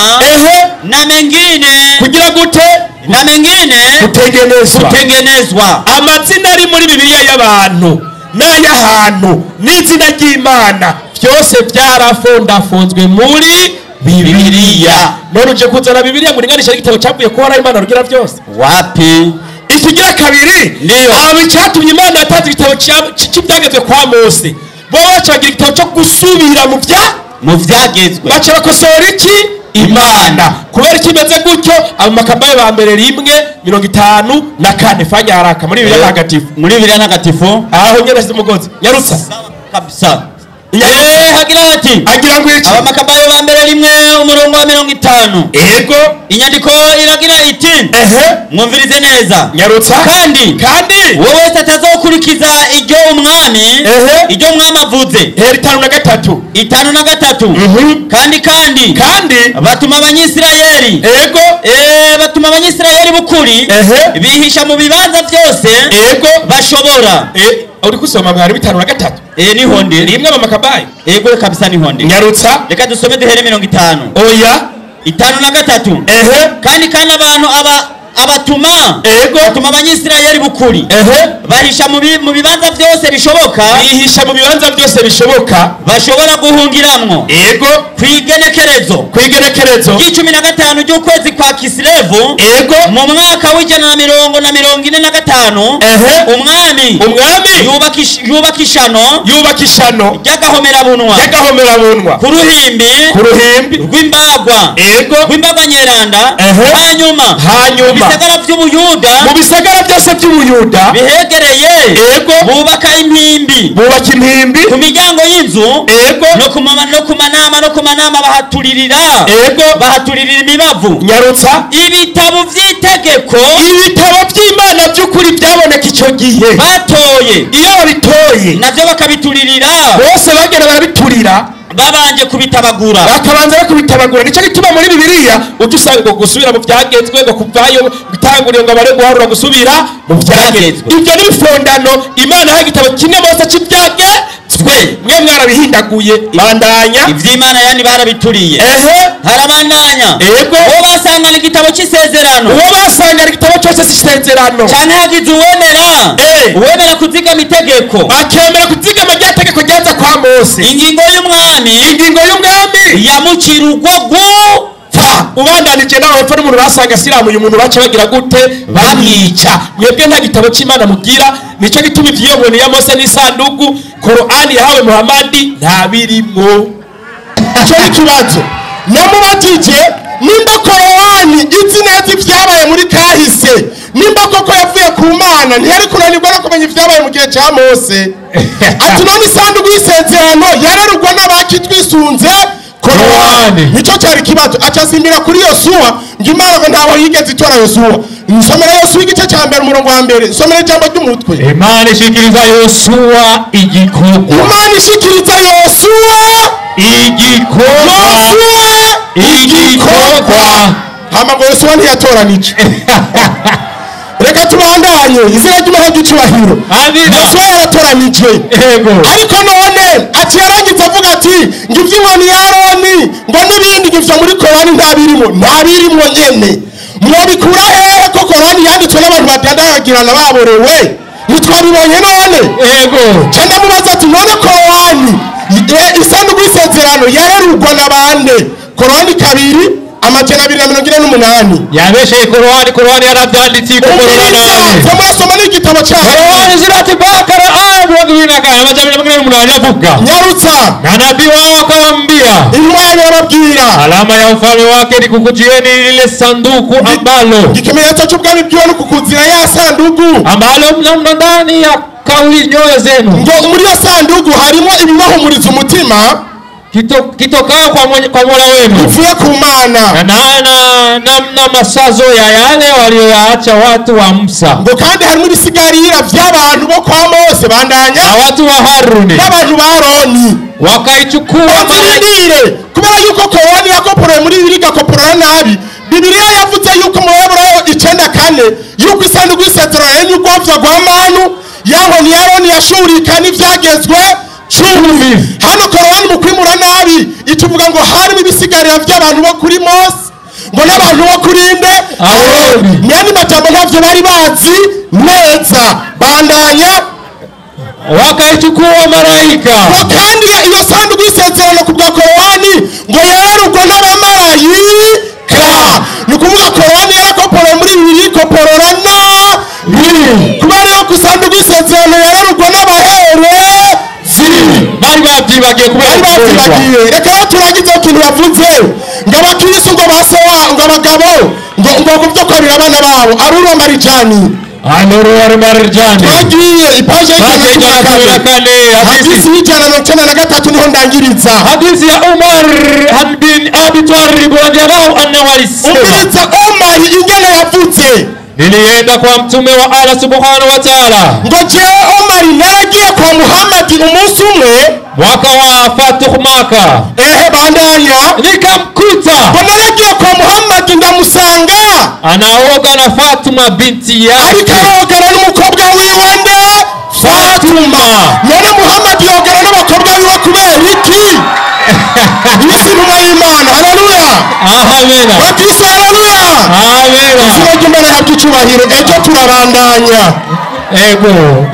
na mengine, Kugira gute? Na mengine Kutengenezwa. Kutengenezwa. Amazina ari muri Bibiliya y'abantu n'ay'ahantu n'izina ry'Imana byose byarafondafonzwe muri Bibiliya. None uje kuzana Bibiliya ngo uringanishe n'igitabo cyavuye kuhoraho Imana rugira byose? Wapi? Ikigira kabiri, Ndiyo. aba icyatumye Imana yatanze igitabo cy'ibyagezwe kwa Mose, bo bacagira igitabo cyo gusubira mu bya mu vyagezwe, baca bakosora iki? Imana. Kubera ikimeze gutyo, abo Makabayo ba mbere 1:54, fanya haraka muri Bibiliya ntagatifu. Muri Bibiliya ntagatifu. Aho nyene asize umugozi, nyarutsa. Kabisa. Nyarutsa. Hagira hati, Agira ngo iki? Abamakabayo ba mbere 1:50. Inyandiko iragira iti, mwumvirize neza, Nyarutsa. Kandi Kandi wowe wese atazokurikiza iryo umwami, iryo umwami avuze, Hera 53. 53. Kandi Kandi batuma Abanyisirayeli, batuma Abanyisirayeli b'ukuri bihisha mu bibanza byose bashobora. Uri kusoma mwari 53? Niho ndi. 1 Abamakabayo. Ego kabisa, niho ndi. Nyarutsa. Reka dusome duhere 50. Oya. 53. Kandi abantu aba abatuma, batuma Abanyisirayeli b'ukuri bahisha mu bibanza byose bishoboka, Bihisha mu bibanza byose bishoboka, bashobora guhungiramwo, kwigenekerezo, Kwigenekerezo ry'icumi na gatanu ry'ukwezi kwa Kisilevu, mu mwaka w'145, umwami, Umwami yubaka ishano, yubaka ishano ry'agahomerabunwa, ry'agahomerabunwa ku ruhimbi, ku ruhimbi rw'imbagwa, rw'imbagwa nyeranda. Hanyuma, Hanyuma, mu bisagara by'Ubuyuda, mu bisagara byose by'Ubuyuda bihegereye, bubaka impimbi, bubaka impimbi ku miryango y'inzu, no ku manama bahaturirira, bahaturirira imibavu. Nyarutsa. Ibitabo vy'itegeko, Ibitabo by'Imana by'ukuri byaboneka icyo gihe batoye, iyo babitoye navyo bakabituririra, bose bagenda barabiturira, babanje kubitabagura, bakabanza bakubitabagura. Nicyo gituma muri Bibiliya ujya usanga ngo gusubira mu byagezwe, ngo kuvayo gutangurira, ngo abare guharura gusubira mu byagezwe. Ibyo ni ibifondano. Imana yahaye igitabo kimwe Mose cy'ibyagezwe, mwe mwarabihindaguye. Bandanya. Ivy'Imana yani barabituriye. Harabandanya. Uwo basangana igitabo c'isezerano, Uwo basangana igitabo cyose cy'isezerano, canke hagize uwemera kuzigama itegeko, akemera kuzigama rya tegeko ryaza kwa Mose, ingingo y'umwami, ingingo y'umwami yamucira urwo gupfa. Ubandanije nawe hepfo n'umuntu basanga asilamu, uyu muntu baca bagira gute? Bamwica. Mwebwe nta gitabo cy'Imana mugira. Nicyo gituma ivyiyoboni ya Mose n'isanduku Korani yahawe Muhamadi nta birimwo. Icyo ni ikibazo namubajije: nimba Korowani izi neza ibyabaye muri kahise, nimba koko yavuye ku Mana, ntiyari kunanirwa no kumenya ibyabaye mu gihe cya Mose? Ati none isanduku y'isezerano yararugwa n'abaki twisunze Korowani? Nicyo cyari ikibazo. Acasimbira kuri Yosuwa ngo Imana ngo ntaho yigeze itora Yosuwa. Nsomera Yosuwa igice cya mbere, umurongo wa mbere. Nsomera ijambo ry'umutwe. Imana ishikiriza Yosuwa igikorwa. Imana ishikiriza Yosuwa. Igikorwa. Yosuwa Igikorwa. Hama ngo Yosuwa ntiyatoranije. Reka tubandanye, izina ry'Imana ry'icubahiro. Amina. Yosuwa yaratoranije. Ego. Ariko none aciye arangiza avuga ati ngo iby'inkoni ya Aroni ngo n'ibindi ngo ivyo muri Korani ntabirimo, ntabirimo nyene. Mwobikura hehe ko Korani yanditswe n'abantu badandagirana baborewe? Ntitwabibonye none? Ego. Ca ndamubaza ati none Korani isanduku y'isezerano yarerurwa na bande? Korani 2 248. Yabesheye Korowani. Korowani yarabyanditse ikoporora nabi. Umviriza, murasoma n'igitabo cyayo. Korowani surati Bakara aya 24 248 avuga, Nyarutsa. na nabii wao akawaambia, Intwari yarababwira, alama ya ufalme wake ni kukujieni lile sanduku ambalo ikimenyetso cy'ubwami bwiwe ni kukuzira ya sanduku ambalo mna ndani ya kauli nyoyo zenu ngo muri iyo sanduku harimo ibibahumuriza umutima kitokao kwa Mola wenu bivuye ku Mana, na namna masazo ya yale walioyaacha watu wa Musa ngo kandi harimo ibisigarira by'abantu bo kwa Mose, bandanya, na watu wa Haruni, n'abantu ba Aroni. Wakaichukua malaika. Bazirindire, kubera yuko Korani yakoporoye muri Bibiliya igakoporora nabi. Bibiliya yavuze yuko mu Baheburayo 9:4 yuko isanduku y'isezerano yari y'urwabya rwa manu, yaho ni Aroni yashurika n'ibyagezwe 10. Hano Korani mu kwimura nabi ituvuga ngo harimo ibisigarira by'abantu bo kuri Mose ngo n'abantu bo kuri nde? Aroni. Myandi majambo ntavyo bari bazi neza. Bandanya. Wakaichukua malaika. Ngo kandi iyo sanduku y'isezerano ku bwa Korowani ngo yererurwa n'abamarayika. Ni ukuvuga Korowani yarakoporoye muri Bibiri ikoporora nabi, kubera iyo ku sanduku y'isezerano yererurwa n'abaherezi. Bari babyibagiye kubera Bari gukorerwa. babyibagiye. Reka rero turangize ikintu yavuze ngo abakristo ngo base wa ngo abagabo ngo byo kwabira abana babo aruro marijani. Anuru Marijani. Twagiye ipaje Paje y'114, 114, hadisi hadisi y'193 niho ndangiriza. Hadithi ya Umar bin Abi Talib radhiallahu anhu alisema, Umviriza Omari ingene yavuze. Nilienda kwa mtume wa Allah subhanahu wa ta'ala Ngo jewe Omari naragiye kwa Muhammadi umunsi umwe mwaka wa Fatuh Maka, Ehe, bandanya. Nikamkuta Ngo naragiye kwa Muhammadi ndamusanga anaoga na Fatuma binti ariko yake. arogana n'umukobwa wiwe nde? Fatuma. None Muhammadi yogana n'abakobwa biwe kubera iki? Iyi si intumwa y'Imana. Haleluya! Amina. Bakristo, haleluya! Amina. Izina ry'Imana rihabwe icyubahiro. Ejo turabandanya. Ego.